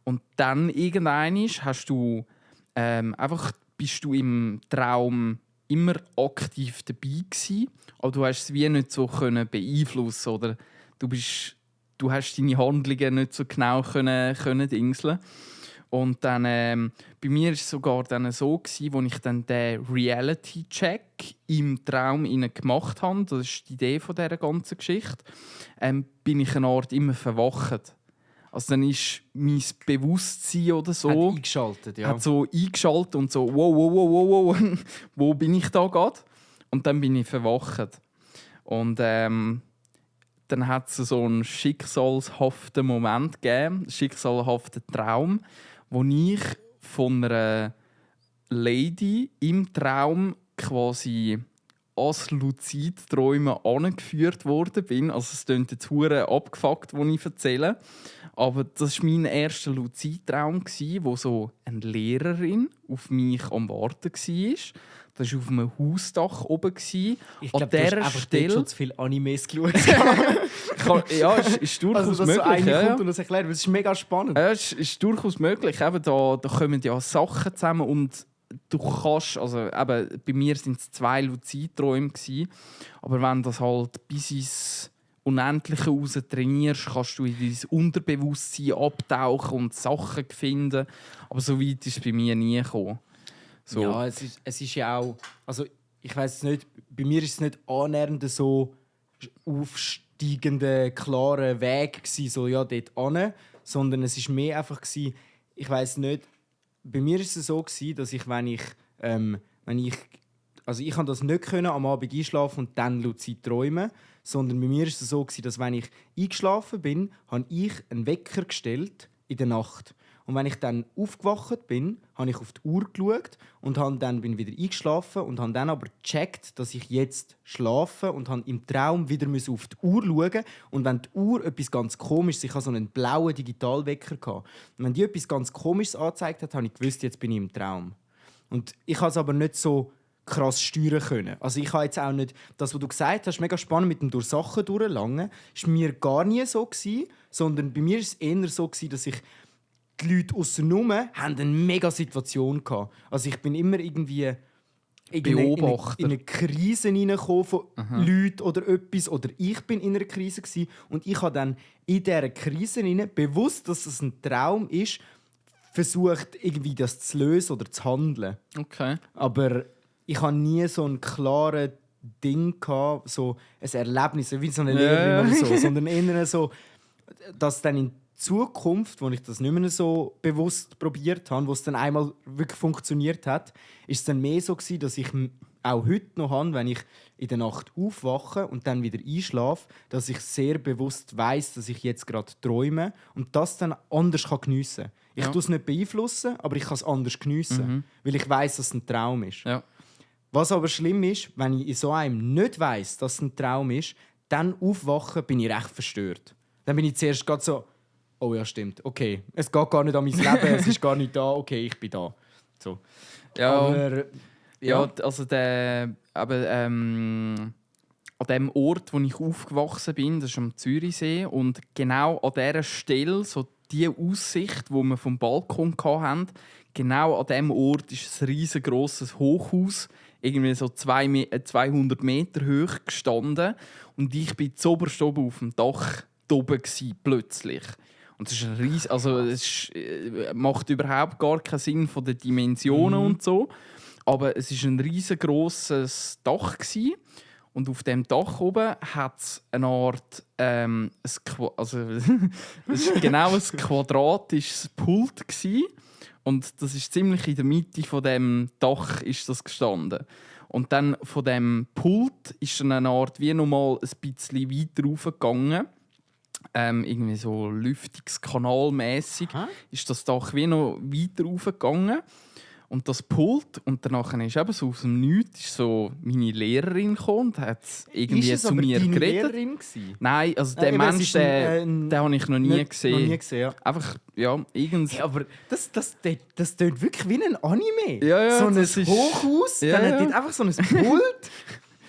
Und dann irgendwann hast du bist du im Traum immer aktiv dabei gewesen, aber du hast es wie nicht so beeinflussen oder du hast deine Handlungen nicht so genau können dingseln. Und dann bei mir war es sogar dann so, als ich dann den Reality-Check im Traum gemacht habe, das ist die Idee von dieser ganzen Geschichte, bin ich eine Art immer verwacht. Also dann ist mein Bewusstsein oder so Hat eingeschaltet, ja. hat so eingeschaltet und so wow, wo bin ich da gerade? Und dann bin ich verwacht. Und dann hat es so einen schicksalshaften Moment gegeben, einen schicksalhaften Traum, wo ich von einer Lady im Traum quasi ans Luzidträumen angeführt worden bin. Also es klingt jetzt hure abgefuckt, was ich erzähle. Aber das war mein erster Luzidtraum, wo so eine Lehrerin auf mich am Warten war. Das war auf einem Hausdach oben. Ich An glaube, du hast dieser einfach Stelle... schon zu viele Animes geschaut. Ja, ist durchaus Also, dass möglich. so eine ja, kommt und das erklärt, weil es ist mega spannend. Ja, ist durchaus möglich. Eben, da kommen ja Sachen zusammen und du kannst, also eben, bei mir waren es 2 Luzidträume, aber wenn das halt bis ins Unendliche raus trainierst, kannst du in dein Unterbewusstsein abtauchen und Sachen finden. Aber so weit ist es bei mir nie gekommen. So. Ja, es ist ja auch... Also, ich weiss nicht, bei mir ist es nicht annähernd so aufsteigender, klarer Weg gewesen, so ja, dort hin, sondern es ist mehr einfach gewesen, ich weiss nicht, bei mir ist es so gewesen, dass ich, wenn ich kann das nicht können, am Abend einschlafen und dann luzid träumen, sondern bei mir ist es so gewesen, dass wenn ich eingeschlafen bin, habe ich einen Wecker gestellt in der Nacht. Und wenn ich dann aufgewacht bin, habe ich auf die Uhr geschaut und bin wieder eingeschlafen und habe dann aber gecheckt, dass ich jetzt schlafe und habe im Traum wieder auf die Uhr schauen. Und wenn die Uhr etwas ganz Komisches, ich hatte so einen blauen Digitalwecker gehabt. Und wenn die etwas ganz Komisches angezeigt hat, habe ich gewusst, jetzt bin ich im Traum. Und ich habe es aber nicht so krass steuern können. Also ich habe jetzt auch nicht, das, was du gesagt hast, mega spannend mit dem durch Sachen durchlangen, ist mir gar nie so gewesen, sondern bei mir ist es eher so gewesen, dass ich die Leute aussenrum haben eine mega Situation gehabt. Also ich bin immer irgendwie in eine Krise hineingekommen von Leuten oder etwas, oder ich bin in einer Krise gewesen, und ich habe dann in dieser Krise hinein, bewusst, dass es ein Traum ist, versucht irgendwie das zu lösen oder zu handeln. Okay. Aber ich hatte nie so ein klares Ding gehabt, so ein Erlebnis, wie so eine Lehrerin oder so, sondern eher so, dass dann in Zukunft, wo ich das nicht mehr so bewusst probiert habe, wo es dann einmal wirklich funktioniert hat, ist es dann mehr so gewesen, dass ich auch heute noch habe, wenn ich in der Nacht aufwache und dann wieder einschlafe, dass ich sehr bewusst weiß, dass ich jetzt gerade träume und das dann anders geniessen kann. Ich tue es nicht beeinflussen, aber ich kann es anders geniessen, weil ich weiß, dass es ein Traum ist. Ja. Was aber schlimm ist, wenn ich in so einem nicht weiss, dass es ein Traum ist, dann aufwachen, bin ich recht verstört. Dann bin ich zuerst gerade so, oh ja, stimmt, okay, es geht gar nicht an mein Leben, es ist gar nicht da, okay, ich bin da. So. Ja, Aber, ja, also an dem Ort, wo ich aufgewachsen bin, das ist am Zürichsee, und genau an dieser Stelle, so die Aussicht, wo wir vom Balkon hatten, genau an diesem Ort ist ein riesengroßes Hochhaus, irgendwie so 200 Meter hoch gestanden, und ich bin zuoberst oben auf dem Dach oben plötzlich. Und das ist ein riesen, also es macht überhaupt gar keinen Sinn von den Dimensionen und so, aber es ist ein riesengroßes Dach gewesen. Und auf dem Dach oben hat es eine Art, es ist genau ein quadratisches Pult gewesen. Und das ist ziemlich in der Mitte von dem Dach ist das gestanden. Und dann von dem Pult ist dann eine Art wie nochmal ein bisschen weiter raufgegangen. Irgendwie so lüftungskanalmäßig ist das Dach wie noch weiter raufgegangen. Und das Pult, und danach ist eben so aus dem Nichts ist so meine Lehrerin gekommen und hat irgendwie zu mir geredet. Lehrerin gewesen? Nein, also der Mensch, den habe ich noch nie gesehen. Noch nie gesehen, ja. Einfach, ja, irgendwie. Hey, aber das tönt wirklich wie ein Anime. Ja, so ein das ist- Hochhaus, Ja, dann ja. hat dort einfach so ein Pult.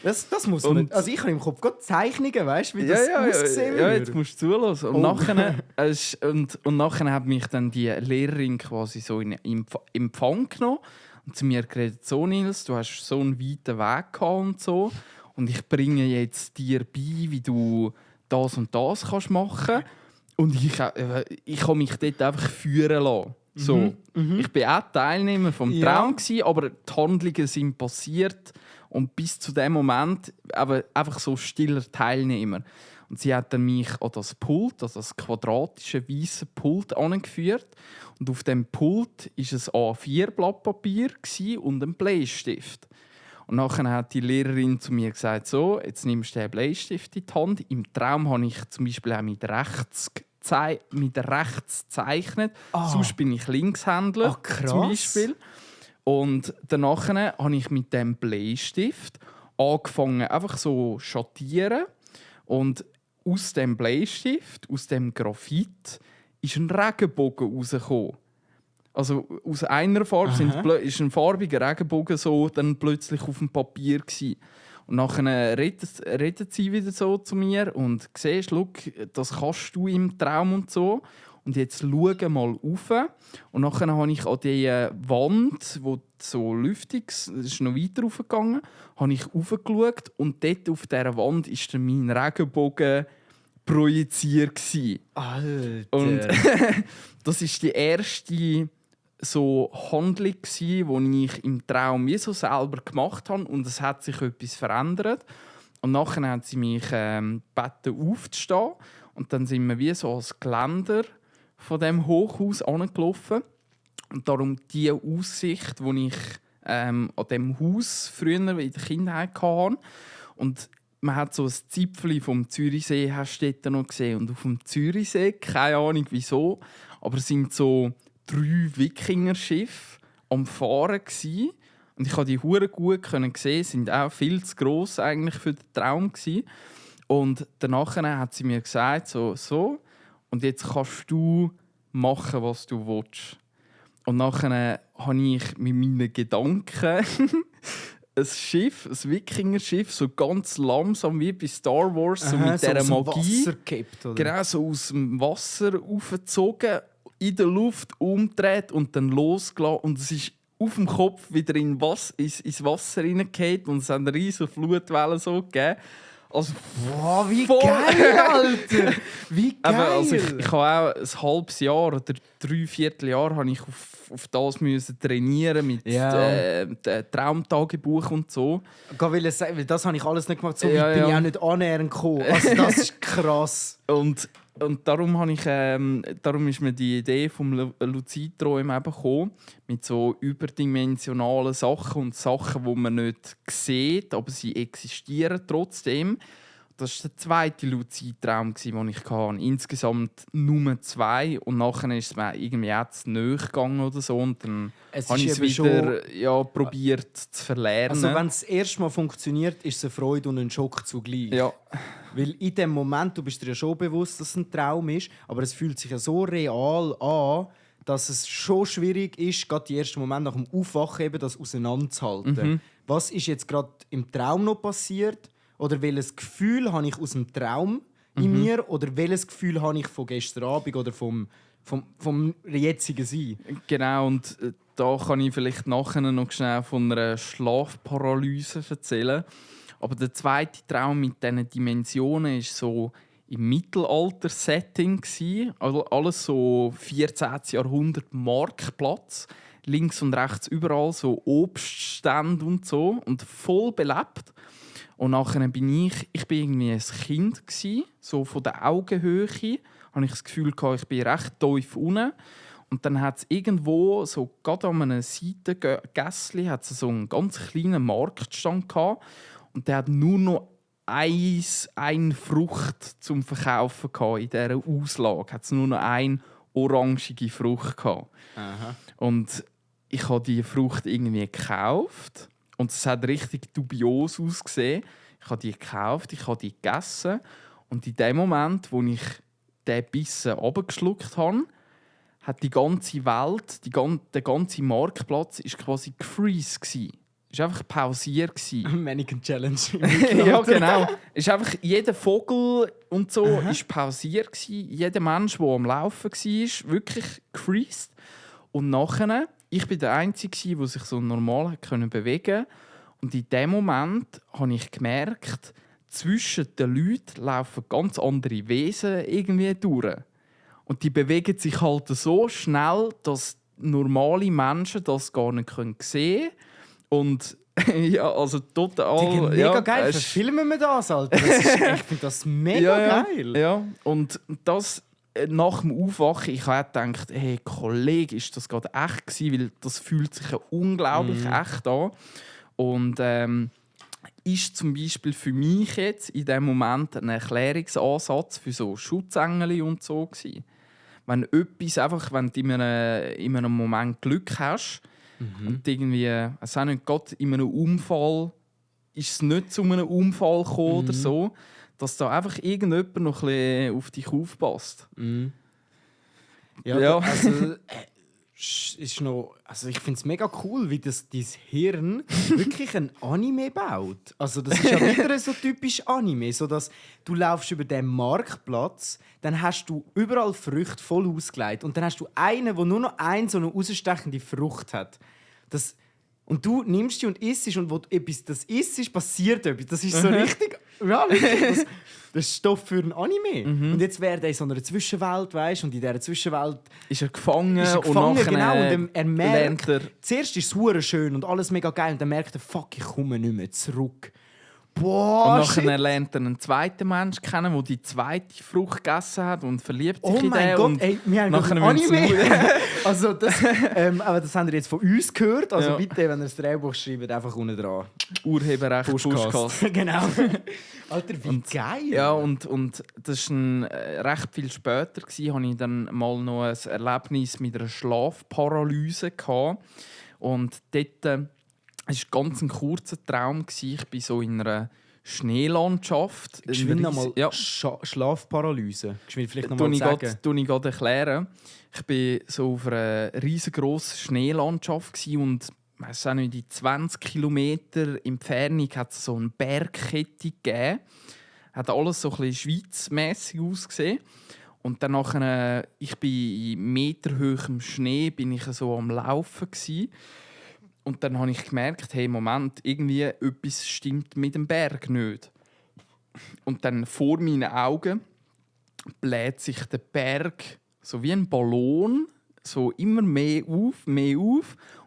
Das muss man... Also ich habe im Kopf gerade Zeichnungen, weißt du, wie das aussehen ja, würde. jetzt musst du zuhören. Und, nachher hat mich dann die Lehrerin quasi so in Empfang genommen und zu mir geredet, so Nils, du hast so einen weiten Weg gehabt und so, und ich bringe jetzt dir bei, wie du das und das kannst machen. Und ich habe mich dort einfach führen lassen. So. Ich war auch Teilnehmer vom Traum, aber die Handlungen sind passiert. Und bis zu dem Moment aber einfach so stiller Teilnehmer. Und sie hat dann mich an das Pult, also das quadratische weiße Pult, angeführt. Und auf dem Pult war ein A4-Blatt Papier und ein Bleistift. Und nachher hat die Lehrerin zu mir gesagt, so, jetzt nimmst du den Bleistift in die Hand. Im Traum habe ich zum Beispiel auch mit rechts gezeichnet. Sonst bin ich Linkshändler, krass. zum Beispiel. Und danach habe ich mit dem Bleistift angefangen, einfach so schattieren. Und aus dem Bleistift, aus dem Graphit, ist ein Regenbogen rausgekommen. Also aus einer Farbe ist ein farbiger Regenbogen so dann plötzlich auf dem Papier gewesen. Und nachher redet sie wieder so zu mir und siehst, schau, das kannst du im Traum und so. Und jetzt schau mal rauf. Und nachher habe ich an die Wand, wo so lüftig ist, noch weiter raufgegangen, habe ich raufgeschaut und dort auf dieser Wand war dann mein Regenbogen projiziert gewesen. Alter. Und das ist die erste so Handlung die ich im Traum wie so selber gemacht habe und es hat sich etwas verändert. Und nachher haben sie mich gebeten aufzustehen und dann sind wir wie so als Geländer von dem Hochhaus angelaufen. Und darum die Aussicht, die ich an dem Haus früher in der Kindheit hatte. Und man hat so ein Zipfel vom Zürichsee hast du dort noch gesehen. Und auf dem Zürichsee, keine Ahnung wieso, aber es sind so 3 Wikingerschiffe am Fahren gewesen. Und ich konnte die hure gut sehen, sind auch viel zu gross eigentlich für den Traum gewesen. Und danach hat sie mir gesagt, so und jetzt kannst du machen, was du willst. Und nachher habe ich mit meinen Gedanken ein Schiff, ein Wikingerschiff, so ganz langsam wie bei Star Wars, so mit dieser Magie. Wasser gekippt, oder? Genau, so aus dem Wasser aufgezogen, in der Luft umgedreht und dann losgelassen. Und es ist auf dem Kopf wieder ins Wasser hineingefallen und es hat eine riesige Flutwelle so gegeben. Also, Wow, wie voll- geil, Alter! Wie geil! aber also ich habe auch ein halbes Jahr oder 3/4 Jahr habe ich auf das müssen trainieren mit Ja. Traumtagebuch und so. Ich wollte sagen, weil das habe ich alles nicht gemacht, so Ja, weit bin ja. ich auch nicht annähernd gekommen. Also das ist krass. Und darum ist mir die Idee vom Luzidträumen eben gekommen, mit so überdimensionalen Sachen und Sachen, die man nicht sieht, aber sie existieren trotzdem. Das war der zweite Luzidtraum, den ich hatte. Insgesamt nur 2 und nachher ist es mir irgendwie jetzt näher gegangen oder so und dann Es habe ich ist es eben wieder probiert zu verlernen. Also wenn es das erste Mal funktioniert, ist es eine Freude und ein Schock zugleich. ja. Weil in dem Moment, du bist dir ja schon bewusst, dass es ein Traum ist, aber es fühlt sich ja so real an, dass es schon schwierig ist, gerade die ersten Momente nach dem Aufwachen eben das auseinanderzuhalten. Was ist jetzt gerade im Traum noch passiert? Oder welches Gefühl habe ich aus dem Traum in mir? Oder welches Gefühl habe ich von gestern Abend oder vom jetzigen Sein? Genau, und da kann ich vielleicht nachher noch schnell von einer Schlafparalyse erzählen. Aber der zweite Traum mit diesen Dimensionen war so im Mittelalter-Setting. Also alles so 14. Jahrhundert Marktplatz. Links und rechts überall so Obststände und so. Und voll belebt. Und nachher bin ich irgendwie ein Kind gsi, so von der Augenhöhe. Habe ich das Gefühl gehabt, ich bin recht tief unten. Und dann hat es irgendwo, so gerade an einem Seitengässchen, hat es so einen ganz kleinen Marktstand gehabt. Und der hat nur noch eine Frucht zum Verkaufen gehabt. In dieser Auslage hat es nur noch eine orangige Frucht gehabt. Aha. Und ich habe diese Frucht irgendwie gekauft. Und es hat richtig dubios ausgesehen. Ich habe die gekauft, ich habe die gegessen. Und in dem Moment, wo ich den Bissen runtergeschluckt habe, hat die ganze Welt, der ganze Marktplatz ist quasi gefreeze gsi. Es war einfach pausiert gsi. Mannequin Challenge. Ja, genau. Es ist einfach jeder Vogel und so ist pausiert gsi. Jeder Mensch, der am Laufen war, wirklich gefreezed. Und nachher, ich bin der Einzige, der sich so normal bewegen konnte. Und in dem Moment habe ich gemerkt, zwischen den Leuten laufen ganz andere Wesen irgendwie durch. Und die bewegen sich halt so schnell, dass normale Menschen das gar nicht sehen können. Und ja, also total. Mega geil. es ist- Verfilmen wir das, Alter. Ich finde das mega geil. Ja, und das nach dem Aufwachen, ich habe gedacht, hey Kollege, ist das gerade echt gewesen? Weil das fühlt sich ja unglaublich echt an. Und ist zum Beispiel für mich jetzt in dem Moment ein Erklärungsansatz für so Schutzengel und so gewesen. Wenn etwas einfach, wenn du in einem Moment Glück hast und irgendwie, es auch nicht gerade in einem Unfall ist es nicht zu einem Unfall gekommen oder so, dass da einfach irgendjemand noch ein bisschen auf dich aufpasst. Ja, Ja. also ist noch, also ich finde es mega cool, wie das dein Hirn wirklich ein Anime baut. Also das ist ja wieder so typisch Anime, so dass du laufst über den Marktplatz, dann hast du überall Früchte voll ausgelegt und dann hast du einen, der nur noch so eine rausstechende Frucht hat. Und du nimmst die und isst und wo du das isst, passiert etwas. Das ist so richtig, ja, wirklich, das ist Stoff für ein Anime. Und jetzt wäre er in so einer Zwischenwelt, weißt, und in dieser Zwischenwelt Ist er gefangen, und nachher genau, und er merkt, lernt er. zuerst ist es hure schön und alles mega geil und dann merkt er, fuck, ich komme nicht mehr zurück. Und Boah, nachher lernt er einen zweiten Menschen kennen, der die zweite Frucht gegessen hat und verliebt sich oh in mein den. Gott, Und ey, wir haben nachher gerade ein müssen sie- Anime. Also das, aber das habt ihr jetzt von uns gehört. Also Ja. bitte, wenn ihr das Drehbuch schreibt, einfach unten dran. Urheberrecht Pushcast. Genau. Alter, wie geil. Ja, und das war recht viel später, hatte ich dann mal noch ein Erlebnis mit einer Schlafparalyse gehabt. Und dort es war ganz ein kurzer Traum. Ich bin so in einer Schneelandschaft. Geschwind nochmal Ja. Schlafparalyse. Geschwind vielleicht nochmal Tue sagen. ich gerade erklären. Ich war so auf einer riesengroßen Schneelandschaft gewesen und weiss auch nicht, in 20 Kilometer Entfernung hat es so eine Bergkette gegeben. Hat alles so ein bisschen schweizmässig ausgesehen. Und dann nachher, ich bin in meterhohem Schnee, bin ich so am Laufen gewesen. Und dann habe ich gemerkt, hey, Moment, irgendwie etwas stimmt mit dem Berg nicht. Und dann vor meinen Augen bläht sich der Berg so wie ein Ballon so immer mehr auf.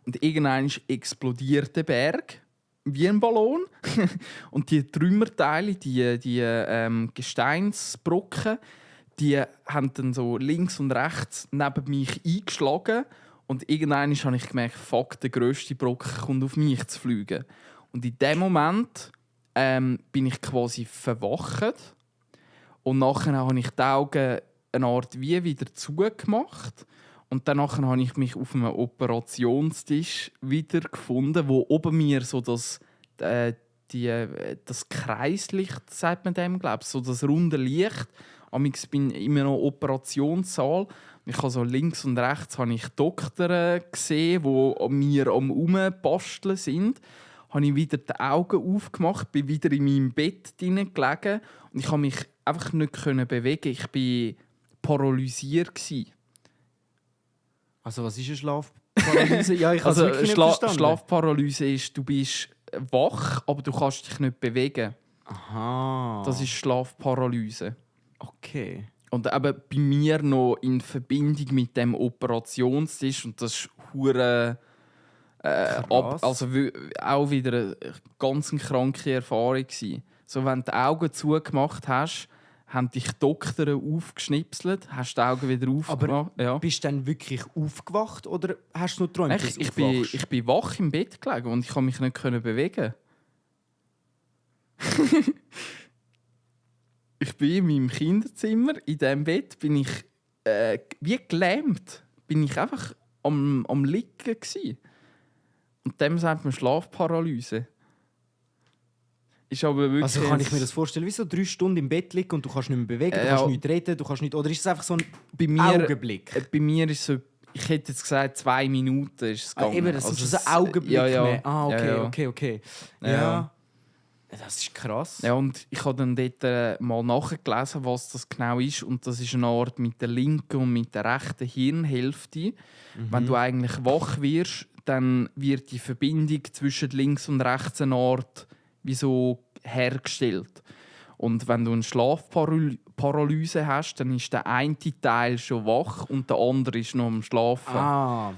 Und irgendwann explodiert der Berg wie ein Ballon. Und die Trümmerteile, die Gesteinsbrocken, die haben dann so links und rechts neben mich eingeschlagen. Und irgendwann habe ich gemerkt, fuck, der grösste Brocken kommt auf mich zu fliegen. Und in dem Moment bin ich quasi verwacht. Und nachher habe ich die Augen eine Art wie wieder zugemacht. Und dann habe ich mich auf einem Operationstisch wieder gefunden, wo oben mir so das Kreislicht, sagt man dem, glaube ich, so das runde Licht. Ich bin immer noch im Operationssaal. Ich habe so links und rechts habe ich Doktor gesehen, die mir am Rumbasteln sind. Habe ich wieder die Augen aufgemacht, bin wieder in meinem Bett gelegen und ich konnte mich einfach nicht bewegen. Ich war paralysiert. Also was ist eine Schlafparalyse? Ja, ich habe es Also wirklich nicht verstanden. Schlafparalyse ist, du bist wach, aber du kannst dich nicht bewegen. Aha. Das ist Schlafparalyse. okay. Und eben bei mir noch in Verbindung mit dem Operationstisch und das ist hure Krass. also auch wieder eine ganz kranke Erfahrung gewesen. So, wenn du die Augen zugemacht hast, haben dich die Doktor aufgeschnipselt, hast die Augen wieder aufgemacht. Ja. Bist du dann wirklich aufgewacht oder hast du nur geträumt, dass du aufwachst? Ich bin wach im Bett gelegen und ich konnte mich nicht bewegen. Ich bin in meinem Kinderzimmer, in diesem Bett, bin ich wie gelähmt. Bin ich einfach am Liegen gewesen. Und dem sagt man Schlafparalyse. Ist aber wirklich Also kann ich mir das vorstellen, wie so 3 Stunden im Bett liegen und du kannst nicht mehr bewegen, du Ja. kannst nicht reden, du kannst nicht... Oder ist es einfach so ein bei mir, Augenblick? Bei mir ist so, ich hätte jetzt gesagt, 2 Minuten ist es gegangen. Eben, das ist so es- ein Augenblick ja. mehr. Ah, okay, Ja, ja. okay. Ja. Ja. Das ist krass. Ja, und ich habe dann dort mal nachgelesen, was das genau ist. Und das ist eine Art mit der linken und mit der rechten Hirnhälfte. Wenn du eigentlich wach wirst, dann wird die Verbindung zwischen links und rechts eine Art wie so hergestellt. Und wenn du eine Schlafparalyse hast, dann ist der eine Teil schon wach und der andere ist noch am Schlafen.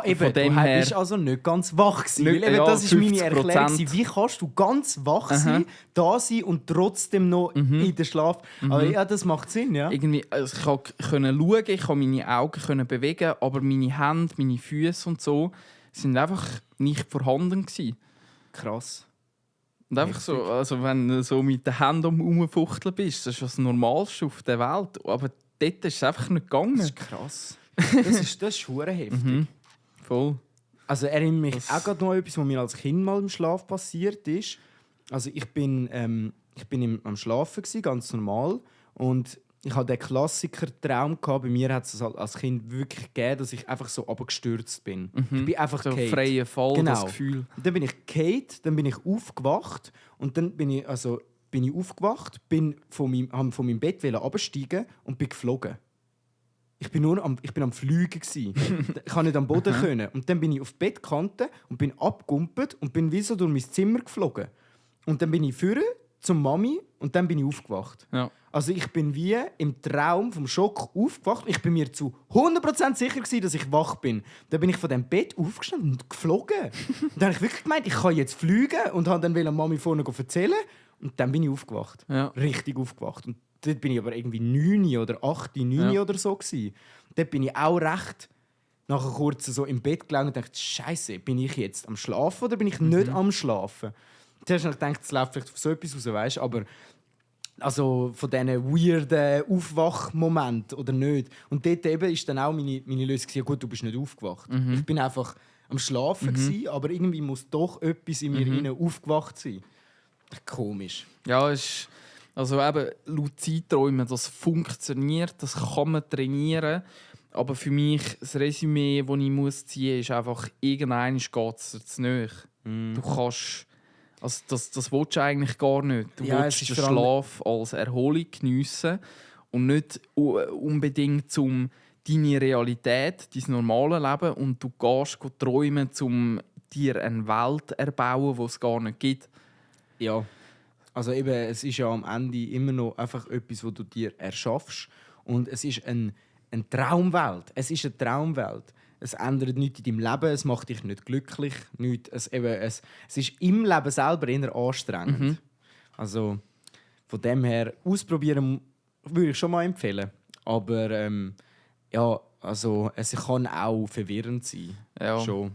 Eben, Von dem du her- bist also nicht ganz wach gewesen. Nicht- Weil eben, ja, das ist meine 50%. Erklärung gewesen. Wie kannst du ganz wach sein, da sein und trotzdem noch in den Schlaf... Aber ja, das macht Sinn, ja. Irgendwie, also ich konnte schauen, ich konnte meine Augen bewegen, aber meine Hände, meine Füße und so sind einfach nicht vorhanden gewesen. Krass. Und einfach so, also wenn du so mit den Händen rumfuchteln bist, das ist das Normalste auf der Welt. Aber dort ist es einfach nicht gegangen. Das ist krass. Das ist hure heftig. Voll. Also erinnert mich Das- auch gerade noch an etwas, was mir als Kind mal im Schlaf passiert ist. Also ich bin am Schlafen gsi, ganz normal, und ich hatte den Klassiker-Traum gehabt. Bei mir hat es halt als Kind wirklich gegeben, dass ich einfach so abgestürzt bin. Ich bin einfach So gefallen. freie Fall, Genau. das Gefühl. Und dann bin ich gefallen, dann bin ich aufgewacht und dann bin ich aufgewacht, von meinem Bett absteigen und bin geflogen. Ich bin am Fliegen gsi. Ich konnte nicht am Boden können. Und dann bin ich auf die Bettkante und bin abgegumpelt und bin wie so durch mein Zimmer geflogen. Und dann bin ich vorne zum Mami und dann bin ich aufgewacht. Ja. Also ich bin wie im Traum vom Schock aufgewacht. Ich bin mir zu 100% sicher gewesen, dass ich wach bin. Dann bin ich von dem Bett aufgestanden und geflogen. Und dann habe ich wirklich gemeint, ich kann jetzt fliegen und habe dann Mami vorne erzählen. Und dann bin ich aufgewacht. Ja. Richtig aufgewacht. Und dort bin ich aber irgendwie 9 oder 8, 9 Ja. oder so gewesen. Dort bin ich auch recht nachher kurz so im Bett gelegen und dachte, Scheiße, bin ich jetzt am Schlafen oder bin ich nicht am Schlafen? Zuerst habe ich gedacht, es läuft vielleicht auf so etwas raus, weißt? Aber also von diesen weirden Aufwachmomenten oder nicht. Und dort eben ist dann auch meine Lösung, ja gut, du bist nicht aufgewacht. Ich bin einfach am Schlafen gewesen, aber irgendwie muss doch etwas in mir innen aufgewacht sein. Komisch. Ja, also eben Lucidträumen, das funktioniert, das kann man trainieren. Aber für mich, das Resümee, das ich muss ziehen muss, ist einfach, irgendwann geht es dir zu nahe. Du kannst... Also das willst du eigentlich gar nicht. Du Ja, willst es den ist vor allem- Schlaf als Erholung geniessen und nicht unbedingt zum deine Realität, dein normale Leben, und du gehst träumen, um dir eine Welt zu erbauen, die es gar nicht gibt. Ja. Also eben, es ist ja am Ende immer noch einfach etwas, was du dir erschaffst. Und es ist eine Traumwelt. Es ist eine Traumwelt. Es ändert nichts in deinem Leben, es macht dich nicht glücklich. Es ist im Leben selber eher anstrengend. Also von dem her, ausprobieren würde ich schon mal empfehlen. Aber ja, also es kann auch verwirrend sein. Ja. Schon.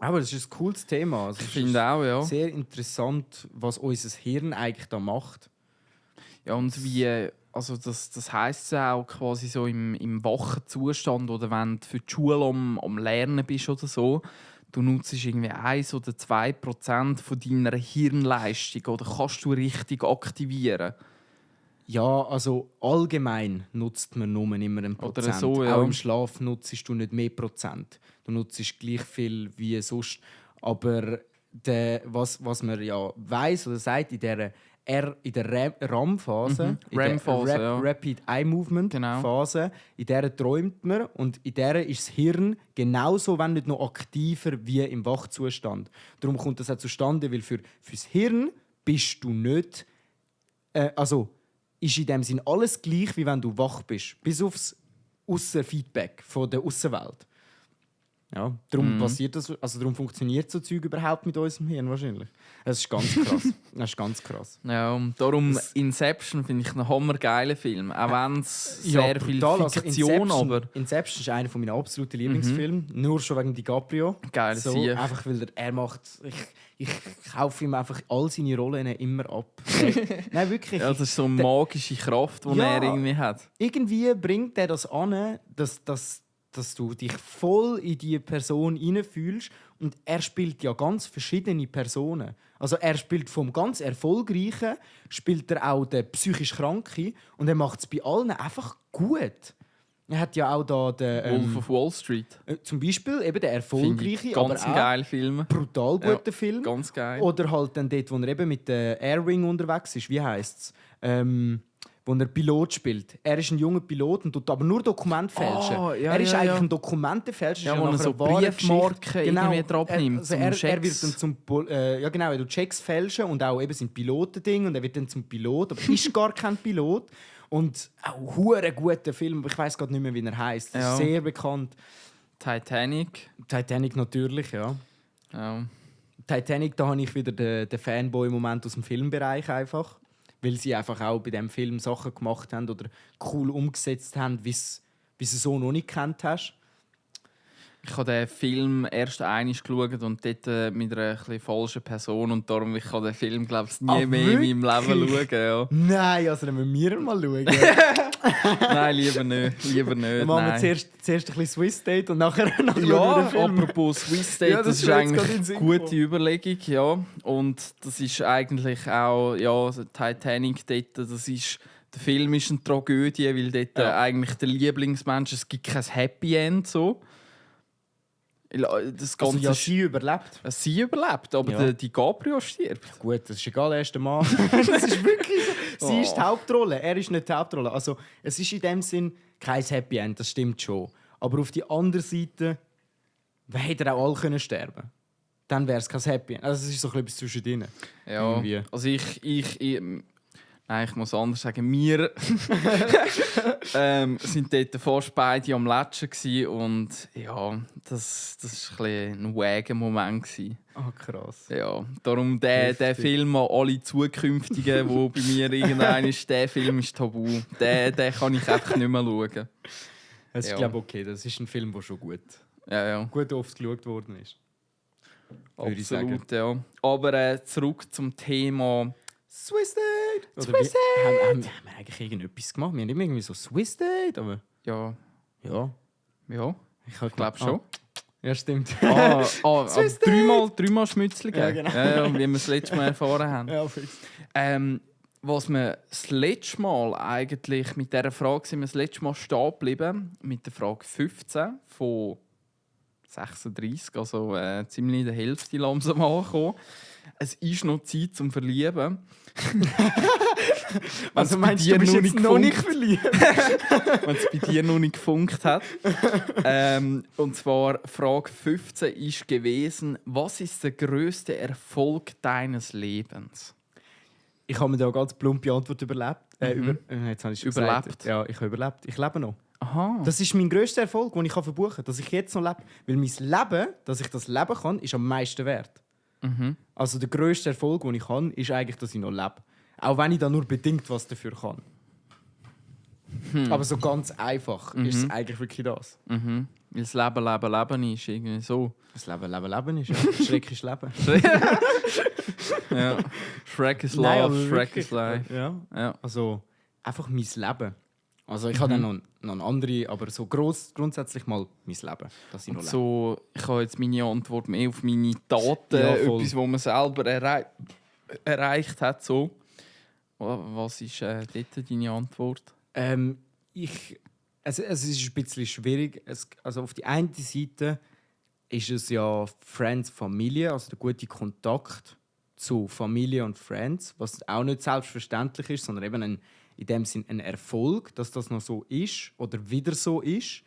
Aber es ist ein cooles Thema. Also, Ich es finde ist auch, ja. sehr interessant, was unser Hirn eigentlich da macht. Ja, und wie, also das heisst ja auch quasi so im wachen Zustand oder wenn du für die Schule am Lernen bist oder so, du nutzt irgendwie 1 oder 2% von deiner Hirnleistung oder kannst du richtig aktivieren. Ja, also allgemein nutzt man nur immer ein Oder Prozent. so, ja. Auch im Schlaf nutzt du nicht mehr Prozent. Du nutzt gleich viel wie sonst. Aber was man ja weiss oder sagt, in der REM-Phase, REM-Phase, ja. Rapid Eye Movement Genau. Phase, in der träumt man und in der ist das Hirn genauso, wenn nicht noch aktiver wie im Wachzustand. Darum kommt das auch zustande, weil fürs Hirn bist du nicht, also ist in dem Sinn alles gleich, wie wenn du wach bist, bis aufs Aussenfeedback von der Außenwelt. Ja, darum passiert das, also darum funktioniert so Zeug überhaupt mit unserem Hirn wahrscheinlich. Das ist ganz krass. Das ist ganz krass. Ja, und darum Inception finde ich einen hammergeilen Film. Auch wenn es sehr viel brutal. Also Fiktion, aber Inception ist einer meiner absoluten Lieblingsfilme. Nur schon wegen DiCaprio. Geil, so, Sieg. einfach weil er macht. Ich kaufe ihm einfach all seine Rollen immer ab. Nein, wirklich. ja, das ist so eine magische Kraft, die Ja. er irgendwie hat. Irgendwie bringt er das an, dass du dich voll in die Person hineinfühlst. Und er spielt ja ganz verschiedene Personen. Also er spielt vom ganz Erfolgreichen, spielt er auch den psychisch Kranken. Und er macht es bei allen einfach gut. Er hat ja auch da den, Wolf of Wall Street. zum Beispiel eben der Finde ich erfolgreiche, ganz aber auch geil Film. brutal Ja, guter Film. Ganz geil. Oder halt dann dort, wo er eben mit der Airwing unterwegs ist. Wie heisst es? Wo er Pilot spielt. Er ist ein junger Pilot und tut aber nur Dokumente fälschen. Oh, ja, er ist ja, eigentlich ja. ein Dokumentenfälscher. Ja, ist wo er nach so einer wahren Briefmarken Geschichte- irgendwie dran nimmt, Also zum er Checks. wird dann zum ja genau, er tut Checks fälschen und auch eben sein Pilotending und er wird dann zum Pilot, aber ist gar kein Pilot. Und auch hure guter Film, aber ich weiß gerade nicht mehr, wie er heißt. Ja. Sehr bekannt. Titanic. Titanic natürlich, ja. Ja. Titanic, da habe ich wieder den Fanboy-Moment aus dem Filmbereich einfach. Weil sie einfach auch bei diesem Film Sachen gemacht haben oder cool umgesetzt haben, wie du so noch nicht gekannt hast. Ich habe den Film erst einmal geschaut und dort mit einer etwas falschen Person. Und darum ich kann den Film, glaube ich, nie mehr in meinem Leben schauen. Ja. Nein, also dann müssen wir mal schauen. Nein, lieber nicht. Lieber nicht. Dann machen wir Nein. zuerst ein bisschen Swiss Date und nachher schauen wir Ja, den Film. apropos Swiss Date, Ja, das das ist ist mir jetzt gerade in eigentlich den Sinn eine gute gekommen. Überlegung, ja. Und das ist eigentlich auch, ja, so Titanic dort, der Film ist eine Tragödie, weil dort eigentlich der Lieblingsmensch, es gibt kein Happy End, so. Das Also Ganze ja, ist, sie überlebt. sie überlebt, aber Ja. der DiCaprio stirbt. Gut, das ist egal, er ist der Mann. Das ist wirklich so. Sie ist die Oh. Hauptrolle, er ist nicht die Hauptrolle. Also, es ist in dem Sinn kein Happy End, das stimmt schon. Aber auf die andere Seite hätte er auch alle können sterben. Dann wäre es kein Happy End. Also es ist so etwas zwischendrin. Ja, Irgendwie. also nein, ich muss anders sagen. Wir sind dort fast beide am Latschen gewesen und ja, das war ein wager Moment gewesen. Ah, krass. Ja, darum der Film an alle zukünftigen, wo bei mir irgendein ist, der Film ist tabu. Den kann ich einfach nicht mehr schauen. Es ist, Ja. glaube okay, das ist ein Film, der schon gut Ja, oft geschaut worden ist. Würde ich absolut, ja. Aber zurück zum Thema Swiss Date! Swiss Haben wir eigentlich irgendetwas gemacht? Wir haben immer irgendwie so Swiss Date, aber ja, ja. ich glaube schon. Ja, stimmt. Aber dreimal Schmützli Ja, geben. genau. Ja, wie wir es letztes Mal erfahren haben. Ja, fix. Was wir das letzte Mal eigentlich mit dieser Frage sind wir das letzte Mal stehen geblieben, mit der Frage 15 von 36, also ziemlich in der Hälfte langsam angekommen. Es ist noch Zeit zum Verlieben. Also bei meinst du, dir du bist noch jetzt nicht noch nicht gefunkt? verliebt? Wenn es bei dir noch nicht gefunkt hat. Und zwar Frage 15 ist gewesen: Was ist der grösste Erfolg deines Lebens? Ich habe mir da eine ganz plumpe Antwort überlebt. Jetzt habe ich schon Überlebt? gesagt. Ja, ich habe überlebt. Ich lebe noch. Aha. Das ist mein grösster Erfolg, den ich verbuchen kann, dass ich jetzt noch lebe. Weil mein Leben, dass ich das leben kann, ist am meisten wert. Also der grösste Erfolg, den ich kann, ist eigentlich, dass ich noch lebe. Auch wenn ich da nur bedingt was dafür kann. Aber so ganz einfach ist es eigentlich wirklich das. Weil das Leben ist irgendwie so. Das Leben ist. Ja. Schreck ist Leben. Ja. Shrek is Nein, love, aber Shrek wirklich. is life. Ja. Ja. Also einfach mein Leben. Also ich habe dann noch eine andere, aber so grundsätzlich mal mein Leben, dass ich noch lebe. So, ich habe jetzt meine Antwort mehr auf meine Taten, Ja, voll. etwas, was man selber erreicht hat. So. Was ist dort deine Antwort? Es ist ein bisschen schwierig. Also auf die eine Seite ist es ja Friends, Familie, also der gute Kontakt zu Familie und Friends, was auch nicht selbstverständlich ist, sondern eben in dem Sinn ein Erfolg, dass das noch so ist oder wieder so ist.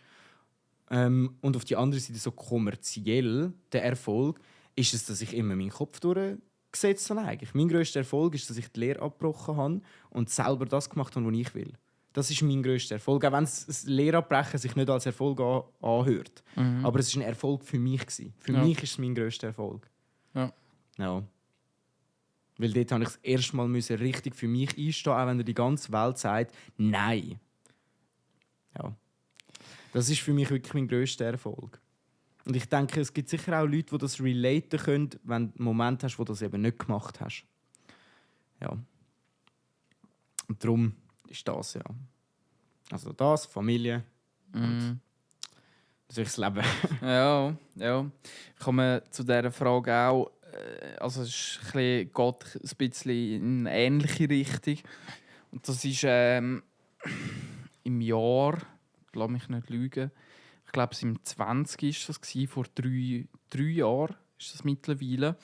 Und auf die andere Seite so kommerziell der Erfolg ist es, dass ich immer meinen Kopf durchgesetzt habe. Eigentlich. Mein grösster Erfolg ist, dass ich die Lehre abgebrochen habe und selber das gemacht habe, was ich will. Das ist mein grösster Erfolg, auch wenn das Lehrabbrechen sich nicht als Erfolg anhört. Aber es war ein Erfolg für mich. Für mich ist es mein grösster Erfolg. Ja. Ja. Weil dort musste ich das erste Mal richtig für mich einstehen, auch wenn die ganze Welt sagt, nein. Ja. Das ist für mich wirklich mein grösster Erfolg. Und ich denke, es gibt sicher auch Leute, die das relaten können, wenn du einen Moment hast, wo du das eben nicht gemacht hast. Ja. Und darum ist das, ja. Also das, Familie und natürlich das Leben. Ja. Ich komme zu dieser Frage auch. Also es ist geht ein bisschen in eine ähnliche Richtung. Und das ist im Jahr, lass mich nicht lügen, ich glaube es im 20 ist das gewesen, vor 3 Jahren ist das mittlerweile,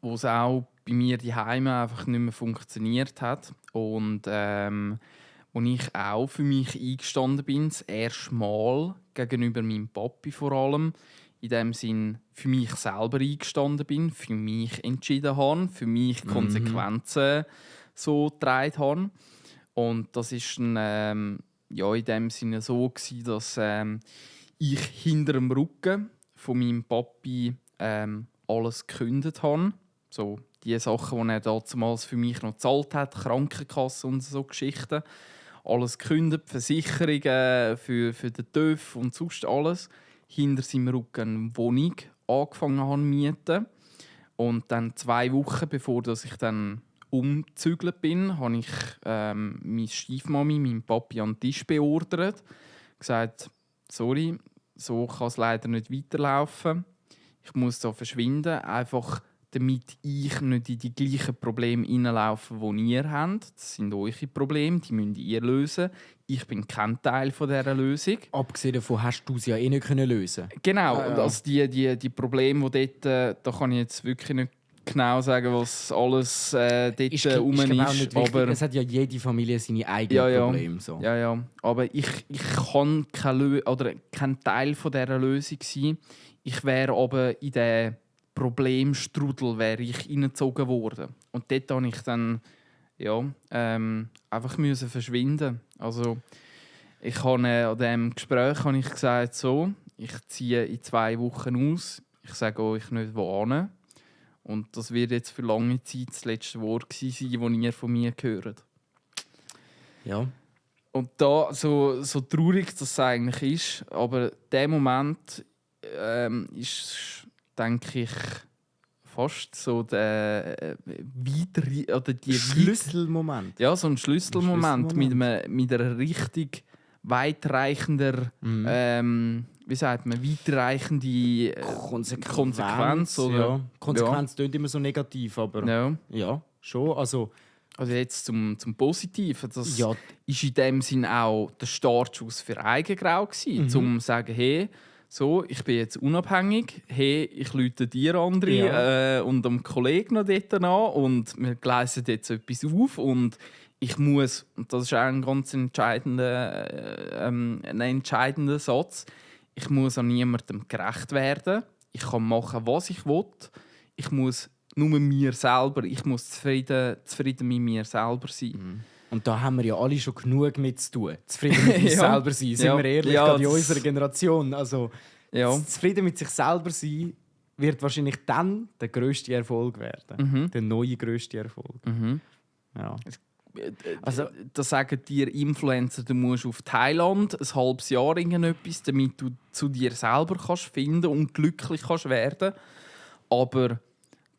wo es auch bei mir daheim einfach nicht mehr funktioniert hat und wo ich auch für mich eingestanden bin, das erste Mal gegenüber meinem Papi vor allem, in dem Sinn für mich selber eingestanden bin, für mich entschieden habe, für mich Konsequenzen so getragen habe. Und das ist dann, in dem Sinne so gewesen, dass ich hinter dem Rücken von meinem Papi alles gekündigt habe. So die Sachen, die er damals für mich noch gezahlt hat, Krankenkasse und so Geschichten. alles gekündigt, Versicherungen für den TÜV und sonst alles. Hinter seinem Rücken eine Wohnung angefangen habe zu mieten. Und dann 2 Wochen, bevor ich dann umgezügelt bin, habe ich meine Stiefmami, meinen Papi an den Tisch beordert. Gesagt, sorry, so kann es leider nicht weiterlaufen. Ich muss da verschwinden, einfach damit ich nicht in die gleichen Probleme hineinlaufe, die ihr habt. Das sind eure Probleme, die müsst ihr lösen. Ich bin kein Teil von dieser Lösung. Abgesehen davon hast du sie ja eh nicht lösen können. Genau, Ja, ja. und also die Probleme, die dort, da kann ich jetzt wirklich nicht genau sagen, was alles dort rum glaub auch ist. nicht wichtig. Aber Es hat ja jede Familie seine eigenen Ja, ja. Probleme. So. ja. Aber ich kann kein Teil von dieser Lösung sein. Ich wäre aber in den Problemstrudel hineingezogen worden. Und dort musste ich dann einfach verschwinden. Also, ich habe an diesem Gespräch habe ich gesagt, so, ich ziehe in 2 Wochen aus. Ich sage euch nicht, wohin. Und das wird jetzt für lange Zeit das letzte Wort sein, das ihr von mir gehört. Ja. Und da, so traurig das eigentlich ist, aber der Moment ist, denke ich, fast so der Schlüsselmoment. Ja, so ein Schlüsselmoment mit einer richtig weitreichender, wie sagt man, weitreichende Konsequenz. Oder? Ja. Konsequenz klingt immer so negativ, aber ja schon. Also jetzt zum Positiven. Das ja, ist in dem Sinn auch der Startschuss für Eigengrau gewesen, um zu sagen, hey, so, ich bin jetzt unabhängig, hey, ich rufe dir, André, und dem Kollegen noch dort an und wir gleisen jetzt etwas auf und ich muss, und das ist auch ein ganz entscheidender Satz, ich muss an niemandem gerecht werden, ich kann machen, was ich will, ich muss nur mir selber, ich muss zufrieden mit mir selber sein. und da haben wir ja alle schon genug mit zu tun. Zufrieden mit uns selber sein, sind wir ehrlich, gerade in unserer Generation. Also, zufrieden mit sich selber sein wird wahrscheinlich dann der grösste Erfolg werden. Der neue grösste Erfolg. Ja. Also, da sagen dir Influencer, du musst auf Thailand ein halbes Jahr irgendetwas, damit du zu dir selber kannst finden und glücklich kannst werden. Aber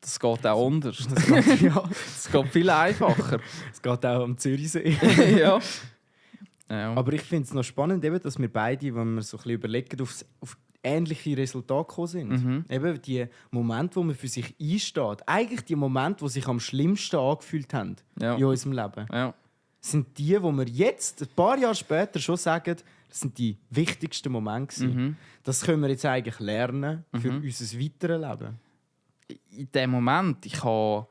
das geht auch anders. Das geht viel einfacher. Es geht auch am Zürichsee. ja. Aber ich finde es noch spannend, eben, dass wir beide, wenn wir so ein bisschen überlegen, auf ähnliche Resultate gekommen sind. Eben die Momente, wo man für sich einsteht. Eigentlich die Momente, die sich am schlimmsten angefühlt haben in unserem Leben. Ja. Sind die, wo wir jetzt, ein paar Jahre später, schon sagen, das sind die wichtigsten Momente. Das können wir jetzt eigentlich lernen für unser weiteres Leben. In dem Moment, ich hatte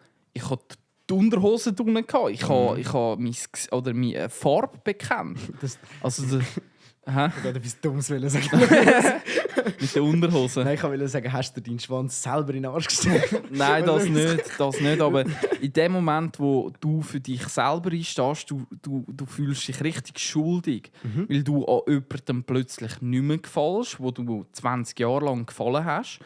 die Unterhose drunter, ich habe meine Farbe bekannt. Also Ich wollte etwas Dummes sagen. mit der Unterhose. Nein, ich wollte sagen, hast du deinen Schwanz selber in den Arsch gesteckt? Nein, das nicht. Aber in dem Moment, wo du für dich selber einstehst, du fühlst dich richtig schuldig, weil du an jemandem plötzlich nicht mehr gefällst, wo du 20 Jahre lang gefallen hast.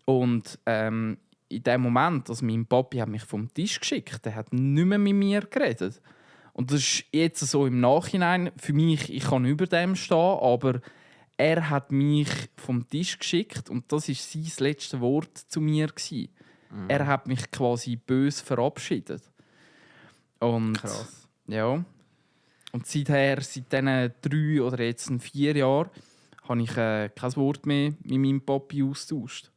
Und in dem Moment, also mein Papi hat mich vom Tisch geschickt, der hat nicht mehr mit mir geredet. Und das ist jetzt so im Nachhinein, für mich, ich kann über dem stehen, aber er hat mich vom Tisch geschickt und das war sein letztes Wort zu mir. Er hat mich quasi böse verabschiedet. Und, Krass. Ja. Und seit diesen 3 oder jetzt 4 Jahren habe ich kein Wort mehr mit meinem Papi austauscht.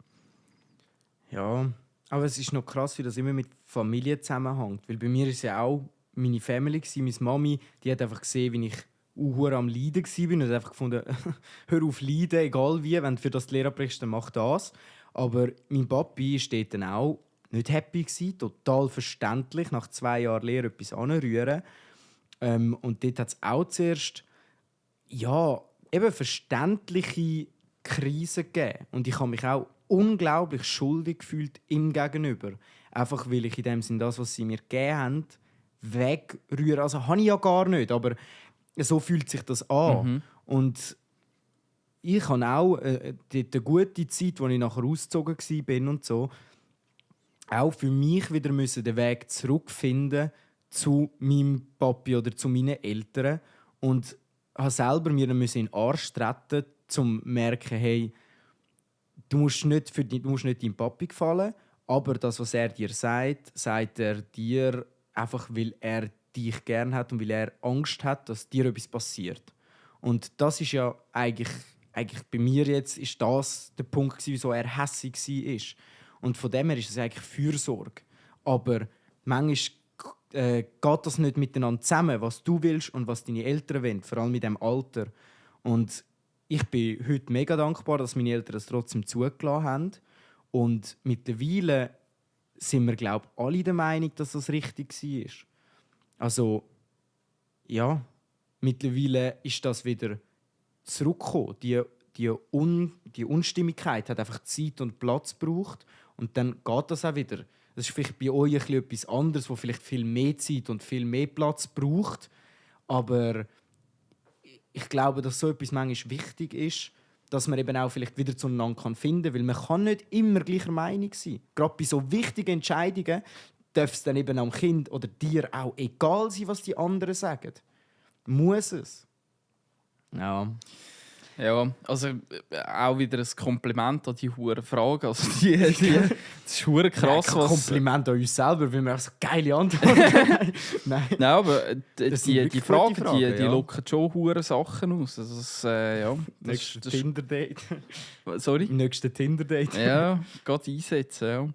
Ja, aber es ist noch krass, wie das immer mit Familie zusammenhängt. Weil bei mir ist ja auch meine Family, meine Mami, die hat einfach gesehen, wie ich am Leiden war und hat einfach gefunden, hör auf leiden, egal wie, wenn du für das die Lehre abbrichst, dann mach das. Aber mein Papi war dort dann auch nicht happy gewesen, total verständlich, nach 2 Jahren Lehre etwas anrühren. Und dort hat es auch zuerst eben verständliche Krisen gegeben. Und ich habe mich auch unglaublich schuldig gefühlt ihm gegenüber. Einfach weil ich in dem Sinn das, was sie mir gegeben haben, wegrühren. Also habe ich ja gar nicht, aber so fühlt sich das an. Und ich habe auch die gute Zeit, als ich nachher ausgezogen war und so, auch für mich wieder den Weg zurückfinden zu meinem Papi oder zu meinen Eltern Und habe selber mir in den Arsch treten, um zu merken, hey, du musst nicht deinem Papi gefallen, aber das, was er dir sagt, sagt er dir einfach, weil er dich gern hat und weil er Angst hat, dass dir etwas passiert. Und das ist ja eigentlich bei mir jetzt ist das der Punkt, wieso er hässig war. Und von dem her ist es eigentlich Fürsorge. Aber manchmal geht das nicht miteinander zusammen, was du willst und was deine Eltern wollen, vor allem in diesem Alter. Und ich bin heute mega dankbar, dass meine Eltern es trotzdem zugelassen haben. Und mittlerweile sind wir, glaube ich, alle der Meinung, dass das richtig war. Also, ja, mittlerweile ist das wieder zurückgekommen. Die Unstimmigkeit hat einfach Zeit und Platz gebraucht. Und dann geht das auch wieder. Das ist vielleicht bei euch etwas anderes, wo vielleicht viel mehr Zeit und viel mehr Platz braucht. Aber ich glaube, dass so etwas manchmal wichtig ist, dass man eben auch vielleicht wieder zueinander finden kann. Weil man kann nicht immer gleicher Meinung sein. Gerade bei so wichtigen Entscheidungen darf es dann eben am Kind oder dir auch egal sein, was die anderen sagen. Muss es. Ja. Ja, also auch wieder ein Kompliment an die hure Frage. Also das ist hure krass, Ein was... Kompliment an uns selber, weil wir auch so geile Antworten haben. Nein. Nein, aber Das sind die wirklich Frage, gute Fragen, die ja. locken schon hure Sachen aus. Also das, Nächstes das, Tinder-Date. sorry? Nächstes Tinder-Date. Ja, geht einsetzen.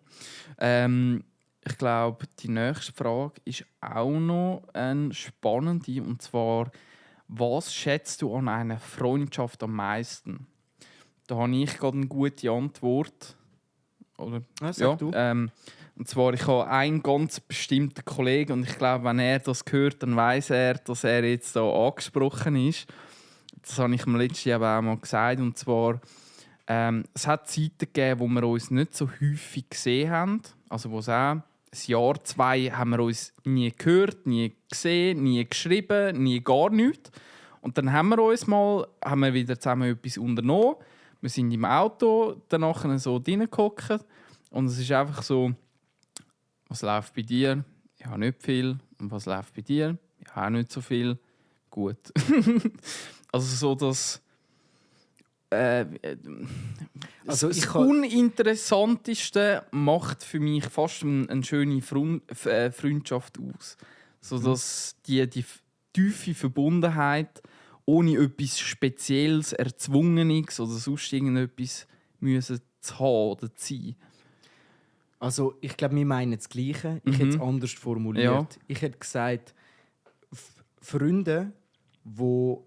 Ja. Ich glaube, die nächste Frage ist auch noch eine spannende. Und zwar, was schätzt du an einer Freundschaft am meisten? Da habe ich gerade eine gute Antwort. Oder? Sag du. Und zwar, ich habe einen ganz bestimmten Kollegen und ich glaube, wenn er das hört, dann weiß er, dass er jetzt hier angesprochen ist. Das habe ich im letzten Jahr auch mal gesagt. Und zwar, es hat Zeiten gegeben, wo wir uns nicht so häufig gesehen haben. Also wo es auch ein Jahr, 2 haben wir uns nie gehört, nie gesehen, nie geschrieben, nie gar nichts. Und dann haben wir wieder zusammen etwas unternommen. Wir sind im Auto danach so reingehockt. Und es ist einfach so, was läuft bei dir? Ja, nicht viel. Und was läuft bei dir? Ja, auch nicht so viel. Gut. Also so das... Also das ich Uninteressanteste macht für mich fast eine schöne Freundschaft aus. So dass die tiefe Verbundenheit ohne etwas Spezielles, Erzwungenes oder sonst irgendetwas müssen zu haben oder zu sein. Also ich glaube, wir meinen das Gleiche. Ich hätte es anders formuliert. Ja. Ich hätte gesagt, Freunde, wo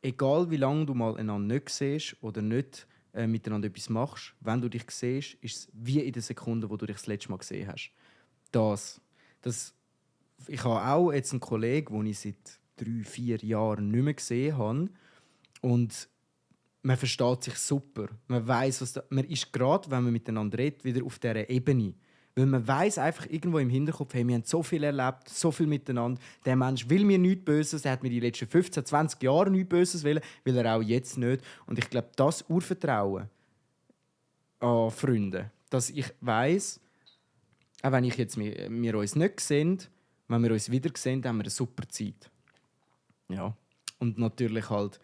egal wie lange du mal einander nicht siehst oder nicht miteinander etwas machst, wenn du dich siehst, ist es wie in der Sekunde, wo du dich das letzte Mal gesehen hast. Ich habe auch jetzt einen Kollegen, den ich seit 3-4 Jahren nicht mehr gesehen habe. Und man versteht sich super. Man weiss, man ist gerade, wenn man miteinander redet, wieder auf dieser Ebene. Weil man weiss einfach irgendwo im Hinterkopf, hey, wir haben so viel erlebt, so viel miteinander. Der Mensch will mir nichts Böses, er hat mir die letzten 15, 20 Jahre nichts Böses wollen, will er auch jetzt nicht. Und ich glaube, das Urvertrauen an Freunde, dass ich weiss, auch wenn wir uns nicht sehen, wenn wir uns wieder sehen, haben wir eine super Zeit. Ja. Und natürlich halt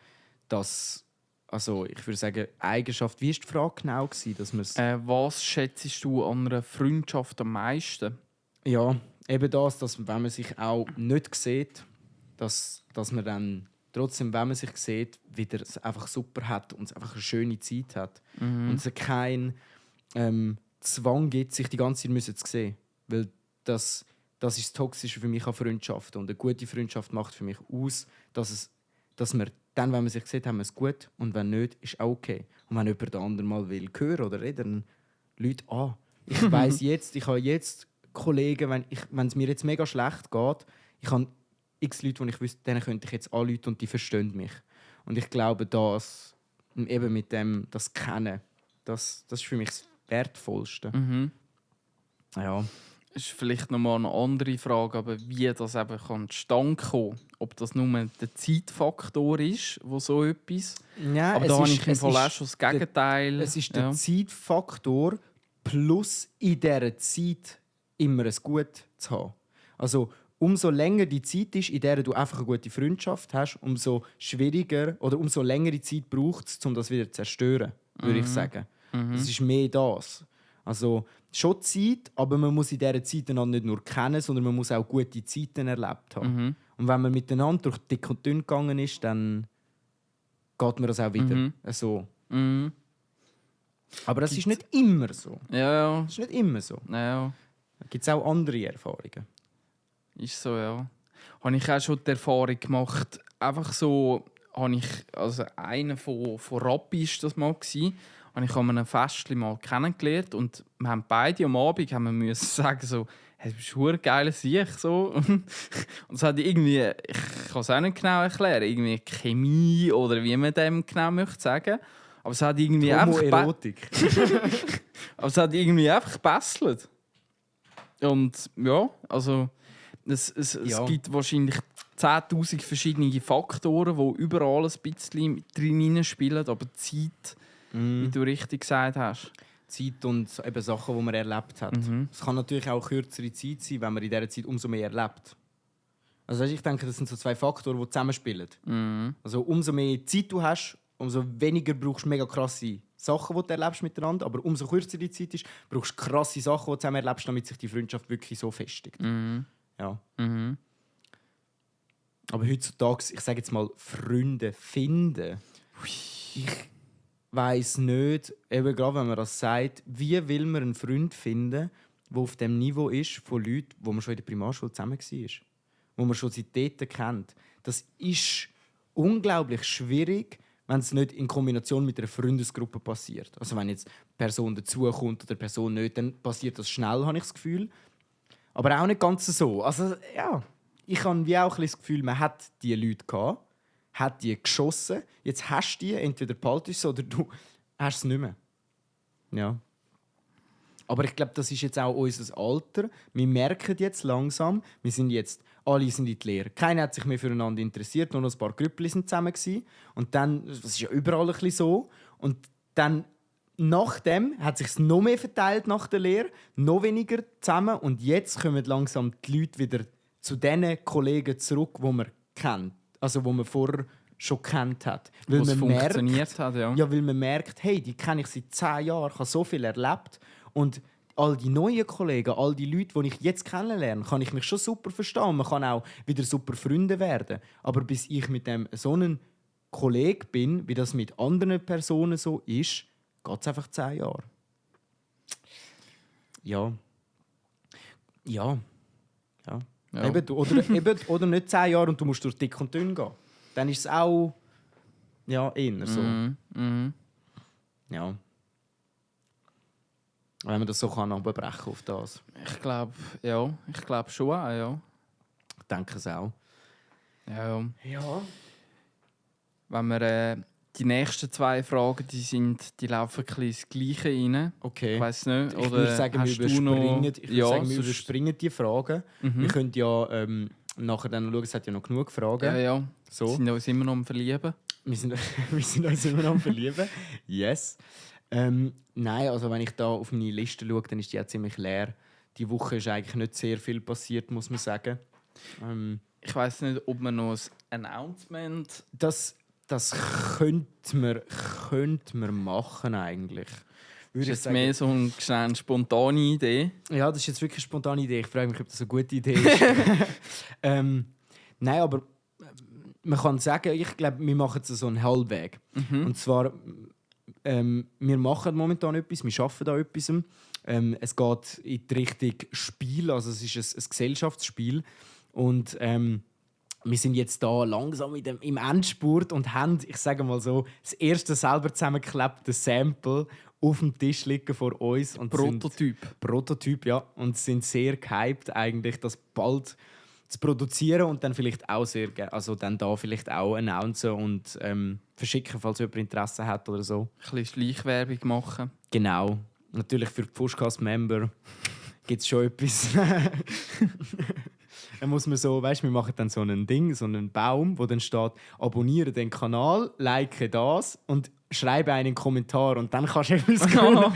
das, also ich würde sagen, Eigenschaft. Wie war die Frage genau? Was schätzt du an einer Freundschaft am meisten? Ja, eben das, dass wenn man sich auch nicht sieht, dass man dann trotzdem, wenn man sich sieht, wieder es einfach super hat und es einfach eine schöne Zeit hat. Und es keinen Zwang gibt, sich die ganze Zeit zu sehen. Weil das ist das Toxische für mich an Freundschaften. Und eine gute Freundschaft macht für mich aus, dass wir dann, wenn man sich sieht, haben wir es gut. Und wenn nicht, ist auch okay. Und wenn jemand den anderen mal will hören oder reden, dann Leute an. Ich weiss jetzt, ich habe jetzt Kollegen, wenn es mir jetzt mega schlecht geht, ich habe x Leute, die ich wüsste, denen könnte ich jetzt anrufen und die verstehen mich. Und ich glaube, das eben mit dem, das Kennen, das ist für mich das Wertvollste. Ja. Das ist vielleicht noch mal eine andere Frage, aber wie das eben zustande kommen kann. Ob das nur der Zeitfaktor ist, wo so etwas... Ja, aber da habe ich im Fall auch schon das Gegenteil. Es ist der Zeitfaktor plus in dieser Zeit immer ein Gut zu haben. Also umso länger die Zeit ist, in der du einfach eine gute Freundschaft hast, umso schwieriger oder umso längere Zeit braucht es, um das wieder zu zerstören, würde ich sagen. Das ist mehr das. Also schon Zeit, aber man muss in dieser Zeit einander nicht nur kennen, sondern man muss auch gute Zeiten erlebt haben. Und wenn man miteinander durch dick und dünn gegangen ist, dann geht mir das auch wieder so. Mhm. Aber das ist nicht immer so. Ja. Das ist nicht immer so. Ja. Da gibt es auch andere Erfahrungen. Ist so, ja. Habe ich auch schon die Erfahrung gemacht, einfach so, also einer von Rappi war das mal, habe ich an einem Festchen mal kennengelernt und wir haben beide am Abend müssen sagen so, hey, du bist ein geiler Sieg, so. Und es hat irgendwie, ich kann es auch nicht genau erklären, irgendwie Chemie oder wie man dem genau möchte sagen. Aber es hat irgendwie Homoerotik. aber es hat irgendwie einfach gebesselt. Und ja, also es gibt wahrscheinlich 10'000 verschiedene Faktoren, die überall ein bisschen drin spielen, aber die Zeit, wie du richtig gesagt hast. Zeit und eben Sachen, die man erlebt hat. Es kann natürlich auch kürzere Zeit sein, wenn man in dieser Zeit umso mehr erlebt. Also ich denke, das sind so zwei Faktoren, die zusammenspielen. Also umso mehr Zeit du hast, umso weniger brauchst du mega krasse Sachen, die du erlebst miteinander. Aber umso kürzer die Zeit ist, brauchst du krasse Sachen, die du zusammen erlebst, damit sich die Freundschaft wirklich so festigt. Ja. Aber heutzutage, ich sage jetzt mal, Freunde finden. Ich weiss nicht, eben gerade wenn man das sagt, wie will man einen Freund finden, der auf dem Niveau ist von Leuten, wo man schon in der Primarschule zusammen war. Wo man schon seit dort kennt. Das ist unglaublich schwierig, wenn es nicht in Kombination mit einer Freundesgruppe passiert. Also wenn jetzt eine Person dazukommt oder eine Person nicht, dann passiert das schnell, habe ich das Gefühl. Aber auch nicht ganz so. Also ja, ich habe wie auch ein bisschen das Gefühl, man hat diese Leute gehabt, hat die geschossen, jetzt hast du die, entweder behaltest du sie oder du hast es nicht mehr. Ja. Aber ich glaube, das ist jetzt auch unser Alter. Wir merken jetzt langsam, alle sind in die Lehre. Keiner hat sich mehr füreinander interessiert, nur noch ein paar Grüppli sind zusammen gewesen. Und dann, das ist ja überall ein bisschen so. Und dann, nachdem hat sich noch mehr verteilt nach der Lehre, noch weniger zusammen. Und jetzt kommen langsam die Leute wieder zu den Kollegen zurück, die man kennt. Also, die man vorher schon kennt hat. Weil Was man funktioniert hat, ja. Ja, weil man merkt, hey, die kenne ich seit 10 Jahren, ich habe so viel erlebt. Und all die neuen Kollegen, all die Leute, die ich jetzt kennenlerne, kann ich mich schon super verstehen. Man kann auch wieder super Freunde werden. Aber bis ich mit dem so einem Kollegen bin, wie das mit anderen Personen so ist, geht es einfach 10 Jahre. Ja. Ja. Ja. Ja. Eben, oder nicht 10 Jahre und du musst durch dick und dünn gehen. Dann ist es auch ja, eher so. Ja. Wenn man das so kann abbrechen auf das. Ich glaube schon auch, ja. Ich denke es auch. Ja. Ja. Wenn wir die nächsten 2 Fragen, die laufen ein bisschen ins Gleiche rein. Okay. Ich weiss nicht. Ich würde sagen, wir überspringen die Fragen. Wir können ja nachher dann schauen, es hat ja noch genug Fragen. Ja. So. Wir sind uns immer noch am Verlieben. Wir sind uns immer noch am Verlieben. Yes. Nein, also wenn ich da auf meine Liste schaue, dann ist die ja ziemlich leer. Die Woche ist eigentlich nicht sehr viel passiert, muss man sagen. Ich weiss nicht, ob wir noch ein Announcement... Das könnte man machen eigentlich. Ist jetzt mehr so eine spontane Idee? Ja, das ist jetzt wirklich eine spontane Idee. Ich frage mich, ob das eine gute Idee ist. Nein, aber man kann sagen, ich glaube, wir machen es so einen Halbweg. Und zwar, wir machen momentan etwas, wir arbeiten an etwas. Es geht in die Richtung Spiel, also es ist ein Gesellschaftsspiel. Und wir sind jetzt da langsam im Endspurt und haben, ich sage mal so, das erste selber zusammengeklebte Sample auf dem Tisch liegen vor uns. Und Prototyp, ja. Und sind sehr gehypt, eigentlich, das bald zu produzieren und dann vielleicht auch dann da vielleicht auch announcen und verschicken, falls jemand Interesse hat oder so. Ein bisschen Schleichwerbung machen. Genau. Natürlich für die Pushcast-Member gibt es schon etwas. Dann muss man so, weißt du, wir machen dann so ein Ding, so einen Baum, wo dann steht, abonniere den Kanal, like das und schreibe einen Kommentar und dann kannst du etwas gewinnen.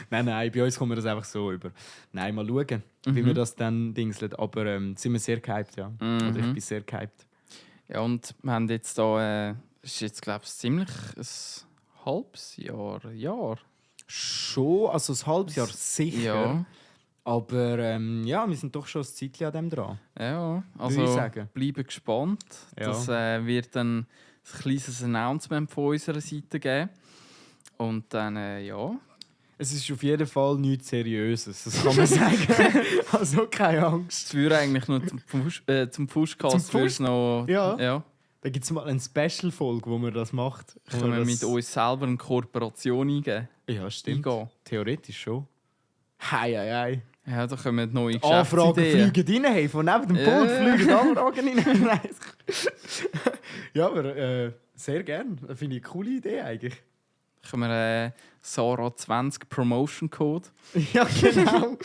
Nein, bei uns kommt man das einfach so über. Nein, mal schauen, wie wir das dann dingseln. Aber sind wir sehr gehypt, ja. Oder ich bin sehr gehypt. Ja, und wir haben jetzt da, ist jetzt glaube ich ziemlich ein halbes Jahr. Schon, also ein halbes Jahr sicher. Ja, Aber ja, wir sind doch schon ein Zeitchen an dem dran. ja. Würde Also ich sagen. bleiben gespannt. Ja. Das wird dann ein kleines Announcement von unserer Seite geben. Und dann, ja. Es ist auf jeden Fall nichts Seriöses, das kann man sagen. Also keine Angst. Es würde eigentlich noch zum Fuschcast Zum Fusch- noch... Ja. Ja. Da gibt es mal eine Special-Folge, wo man das macht. Wo Können wir das- mit uns selber eine Kooperation eingehen? Ja, stimmt. Eingehen. Theoretisch schon. Hei. Ja, da kommen neue Anfragen Geschäftsideen. fliegen rein, hey, von neben dem Ja. Pult fliegen Anfragen rein. Nein. Ja, aber sehr gern. Das finde ich eine coole Idee eigentlich. Können wir Sarah 20 Promotion Code? Ja, genau.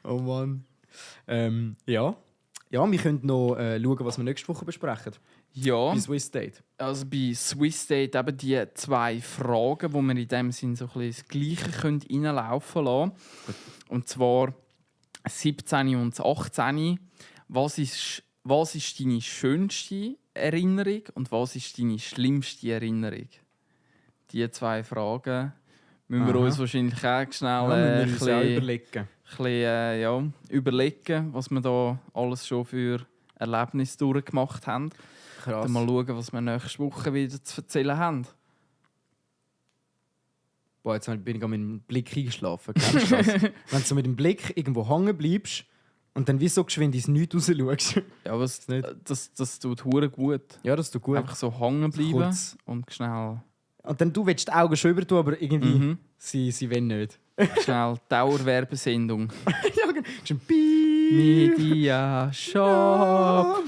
Oh Mann. Ja. Ja, wir können noch schauen, was wir nächste Woche besprechen. Ja, Bei Swiss Date. also bei Swiss Date eben die 2 Fragen, wo wir in dem Sinn so ein bisschen das Gleiche können reinlaufen lassen. Und zwar 17 und 18. Was ist deine schönste Erinnerung und was ist deine schlimmste Erinnerung? Die 2 Fragen müssen wir Aha. uns wahrscheinlich auch schnell Ja, müssen wir uns auch ein überlegen. bisschen überlegen, was wir da alles schon für Erlebnisse durchgemacht haben. Krass. Dann mal schauen, was wir nächste Woche wieder zu erzählen haben. Boah, jetzt bin ich mit dem Blick eingeschlafen. Kennst du das? Wenn du so mit dem Blick irgendwo hängen bleibst und dann wie so geschwind ins Nichts raus schaust. Ja, aber das tut hure gut. Ja, das tut gut. Einfach so hängen bleiben Kurz. und schnell Und dann du willst die Augen schon über tun, aber irgendwie Mhm. sie wollen nicht. schnell Dauerwerbesendung. Ja, genau. Schon Piep. Media Shop.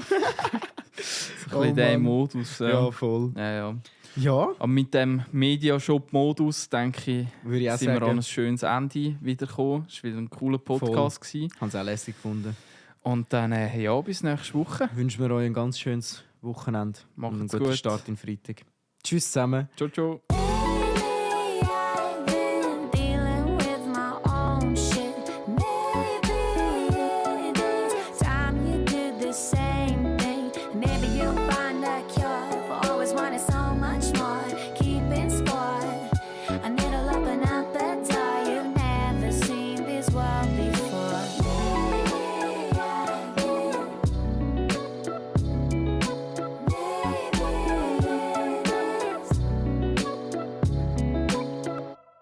So ein bisschen der Mann. Modus. Ja, voll. Ja. Ja, Aber mit dem Media Shop Modus denke ich, würde ich auch sind wir an sagen. ein schönes Ende wiedergekommen. Es war wieder ein cooler Podcast gewesen. Ich habe es auch lässig gefunden. Und dann ja, bis nächste Woche. Wünschen wir euch ein ganz schönes Wochenende. Macht's und einen guten gut. Start in Freitag. Tschüss zusammen. Ciao.